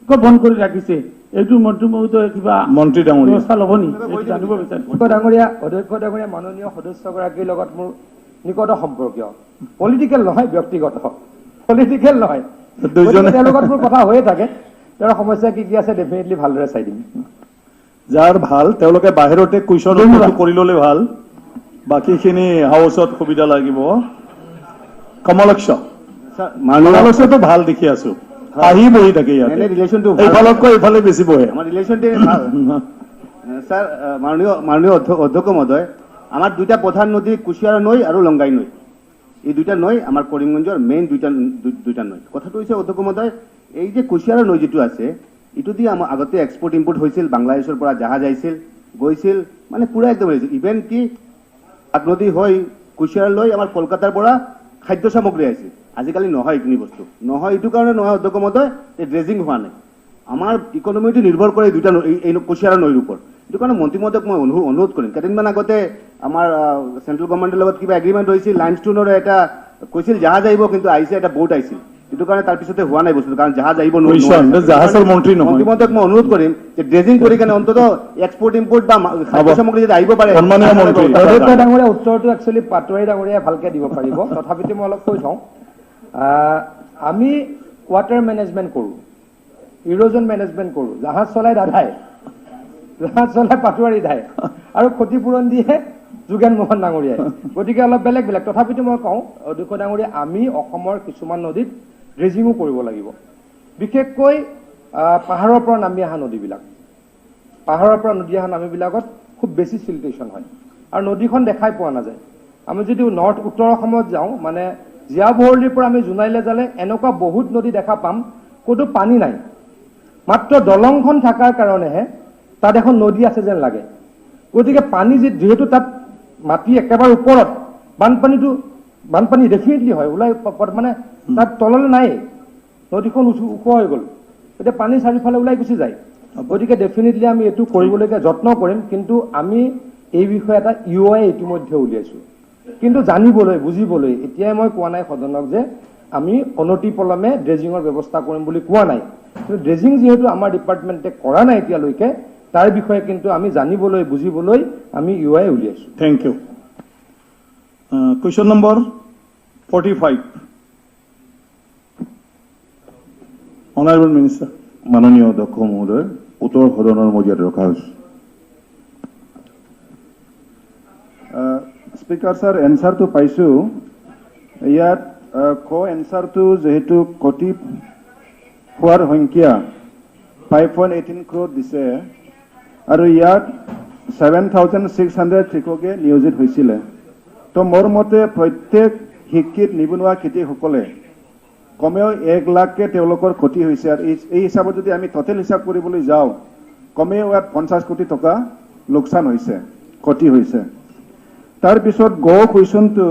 আকৌ বন্ধ কৰি ৰাখিছে। এইটো মন্ত্ৰী মহোদয়ে কিবা মন্ত্ৰী ডাঙৰীয়া ব্যৱস্থা ল'ব নি, এইটো জানিব বিচাৰিছো। ডাঙৰীয়া, অধ্যক্ষ ডাঙৰীয়া, মাননীয় সদস্যগৰাকীৰ লগত মোৰ নিকট সম্পৰ্কীয়, পলিটিকেল নহয়, ব্যক্তিগত, পলিটিকেল নহয়, তেওঁৰ লগত মোৰ কথা হৈয়ে থাকে। তেওঁৰ সমস্যা কি কি আছে ডেফিনেটলি ভালদৰে চাই দিম। যাৰ ভাল তেওঁলোকে বাহিৰতে কুৱেশ্যন কৰি ল'লে ভাল, বাকীখিনি হাউচত সুবিধা লাগিব। কমলক্ষ, কমলক্ষটো ভাল দেখি আছো, আহি বহি থাকে ইয়াতে, এইফালতকৈ এইফালে বেছি বহে। আমাৰ ৰিলেশ্যনটো ভাল। ছাৰ, মাননীয় অধ্যক্ষ মহোদয়, আমাৰ দুইটা প্ৰধান নদী কুচিয়াৰা নৈ আৰু লংগাই নৈ, এই দুইটা নৈ আমাৰ কৰিমগঞ্জৰ মেইন দুইটা নৈ। কথাটো হৈছে অধ্যক্ষ মহোদয়, এই যে কুচিয়াৰা নৈ যিটো আছে, এইটো দি আমাৰ আগতে এক্সপৰ্ট ইম্পৰ্ট হৈছিল, বাংলাদেশৰ পৰা জাহাজ আহিছিল গৈছিল, মানে পুৰা একদম হৈছিল। ইভেন কি নদী হৈ কুচিয়াৰা লৈ আমাৰ কলকাতাৰ পৰা খাদ্য সামগ্ৰী আহিছিল। আজিকালি নহয় এইখিনি বস্তু নহয়, এইটো কাৰণে নহয় অধ্যক্ষ মহোদয়, এই ড্ৰেজিং হোৱা নাই। আমাৰ ইকনমিটো নিৰ্ভৰ কৰে দুইটা এই কুচিয়াৰা নৈৰ ওপৰত। এইটো কাৰণে মন্ত্ৰী মহোদয়ক মই অনুৰোধ কৰিম। কেইদিনমান আগতে আমাৰ চেণ্ট্ৰেল গভৰ্ণমেণ্টৰ লগত কিবা এগ্ৰিমেণ্ট হৈছিল, লাইমষ্টোনৰ এটা কৈছিল জাহাজ আহিব, কিন্তু আহিছে এটা বোট আহিছিল। এইটো কাৰণে তাৰপিছতে হোৱা নাই বস্তুটো, কাৰণ জাহাজ আহিব জাহাজৰ মন্ত্ৰী নহয়। মন্ত্ৰী মহোদয়ক মই অনুৰোধ কৰিম যে ড্ৰেজিং কৰি কেনে অন্তত এক্সপৰ্ট ইম্পৰ্ট বা খাদ্য সামগ্ৰী যদি আহিব পাৰে। অধ্যক্ষ ডাঙৰীয়া, উত্তৰটো একচুৱেলি পাটোৱাৰী ডাঙৰীয়াই ভালকে দিব পাৰিব, তথাপিতো মই অলপ কৈ থওঁ। আমি ৱাটাৰ মেনেজমেণ্ট কৰোঁ, ইৰ'জন মেনেজমেণ্ট কৰোঁ। জাহাজ চলাই দাদাই, জাহাজ চলাই পাটোৱাৰী দাই, আৰু ক্ষতিপূৰণ দিয়ে যোগেন মোহন ডাঙৰীয়াই। গতিকে অলপ বেলেগ বেলেগ। তথাপিতো মই কওঁ অধ্যক্ষ ডাঙৰীয়া, আমি অসমৰ কিছুমান নদীত ড্ৰেজিঙো কৰিব লাগিব, বিশেষকৈ পাহাৰৰ পৰা নামি অহা নদীবিলাক। পাহাৰৰ পৰা নদী অহা নামীবিলাকত খুব বেছি চিল্টেশ্যন হয় আৰু নদীখন দেখাই পোৱা নাযায়। আমি যদি নৰ্থ উত্তৰ অসমত যাওঁ, মানে জীয়া ভৰলীৰ পৰা আমি জোনাইলৈ যালে এনেকুৱা বহুত নদী দেখা পাম ক'তো পানী নাই, মাত্ৰ দলংখন থকাৰ কাৰণেহে তাত এখন নদী আছে যেন লাগে। গতিকে পানী যিহেতু তাত মাটি একেবাৰে ওপৰত, বানপানী ডেফিনেটলি হয়, ওলাই মানে তাত তললৈ নাই, নদীখন ওখ হৈ গ'ল, এতিয়া পানী চাৰিওফালে ওলাই গুচি যায়। গতিকে ডেফিনেটলি আমি এইটো কৰিবলৈকে যত্ন কৰিম, কিন্তু আমি এই বিষয়ে এটা ইউ আই ইতিমধ্যে উলিয়াইছোঁ। কিন্তু জানিবলৈ বুজিবলৈ এতিয়াই মই কোৱা নাই সদনক যে আমি অনতিপলমে ড্ৰেজিঙৰ ব্যৱস্থা কৰিম বুলি কোৱা নাই, কিন্তু ড্ৰেজিং যিহেতু আমাৰ ডিপাৰ্টমেণ্টে কৰা নাই এতিয়ালৈকে, তাৰ বিষয়ে কিন্তু আমি জানিবলৈ বুজিবলৈ আমি ইউ আই উলিয়াইছোঁ। Thank you. Question number 45, honourable minister. মাননীয় অধ্যক্ষ মহোদয়, উত্তৰ সদনৰ মজিয়াত ৰখা হৈছে। স্পীকাৰ ছাৰ, এনচাৰটো পাইছোঁ। ইয়াত ক এনচাৰটো যিহেতু ক্ষতি হোৱাৰ সংখ্যা 5.18 ক্ৰ'ৰ দিছে আৰু ইয়াত 7,600 কৃষকে নিয়োজিত হৈছিলে। তো মোৰ মতে প্ৰত্যেক শিক্ষিত নিবনুৱা খেতিয়কসকলে কমেও 1 লাখকে তেওঁলোকৰ ক্ষতি হৈছে। আৰু এই হিচাপত যদি আমি টোটেল হিচাপ কৰিবলৈ যাওঁ, কমেও ইয়াত 50 কোটি টকা লোকচান হৈছে, ক্ষতি হৈছে। তাৰপিছত গ কুৱেশ্যনটো,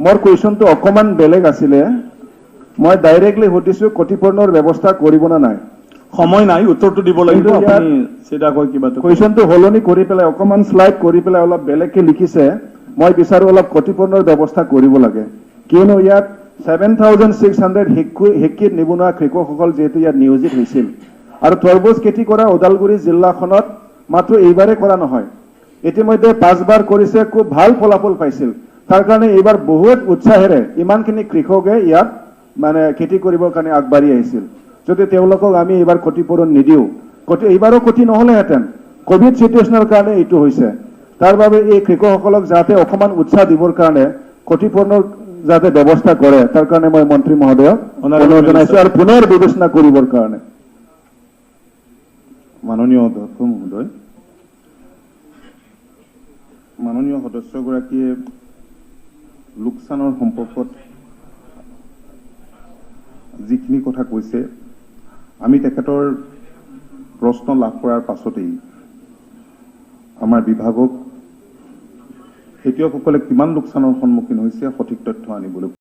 মোৰ কুৱেশ্যনটো অকণমান বেলেগ আছিলে। মই ডাইৰেক্টলি সুধিছোঁ ক্ষতিপূৰণৰ ব্যৱস্থা কৰিব নে নাই। সময় নাই, উত্তৰটো দিব লাগিব। আপুনি চিধাকৈ কিবা কুৱেশ্যনটো সলনি কৰি পেলাই অকণমান শ্লাইড কৰি পেলাই অলপ বেলেগকৈ লিখিছে। মই বিচাৰোঁ অলপ ক্ষতিপূৰণৰ ব্যৱস্থা কৰিব লাগে, কিয়নো ইয়াত 7,600 শিক্ষিত নিবনুৱা কৃষকসকল যিহেতু ইয়াত নিয়োজিত হৈছিল। আৰু তৰমুজ খেতি কৰা ওদালগুৰি জিলাখনত মাত্ৰ এইবাৰে কৰা নহয়, ইতিমধ্যে 5বাৰ কৰিছে, খুব ভাল ফলাফল পাইছিল। তাৰ কাৰণে এইবাৰ বহুত উৎসাহেৰে ইমানখিনি কৃষকে ইয়াত মানে খেতি কৰিবৰ কাৰণে আগবাঢ়ি আহিছিল। যদি তেওঁলোকক আমি এইবাৰ ক্ষতিপূৰণ নিদিওঁ, এইবাৰো ক্ষতি নহ'লেহেঁতেন, ক'ভিড চিটুৱেশ্যনৰ কাৰণে এইটো হৈছে। তাৰ বাবে এই কৃষকসকলক যাতে অকণমান উৎসাহ দিবৰ কাৰণে ক্ষতিপূৰণৰ যাতে ব্যৱস্থা কৰে, তাৰ কাৰণে মই মন্ত্ৰী মহোদয়ক অনুৰোধ জনাইছোঁ আৰু পুনৰ বিবেচনা কৰিবৰ কাৰণে। মাননীয় অধ্যক্ষ মহোদয়, মাননীয় সদস্যগৰাকীয়ে লোকচানৰ সম্পৰ্কত যিখিনি কথা কৈছে, আমি তেখেতৰ প্ৰশ্ন লাভ কৰাৰ পাছতেই আমাৰ বিভাগক খেতিয়কসকলে কিমান লোকচানৰ সন্মুখীন হৈছে সঠিক তথ্য আনিবলৈ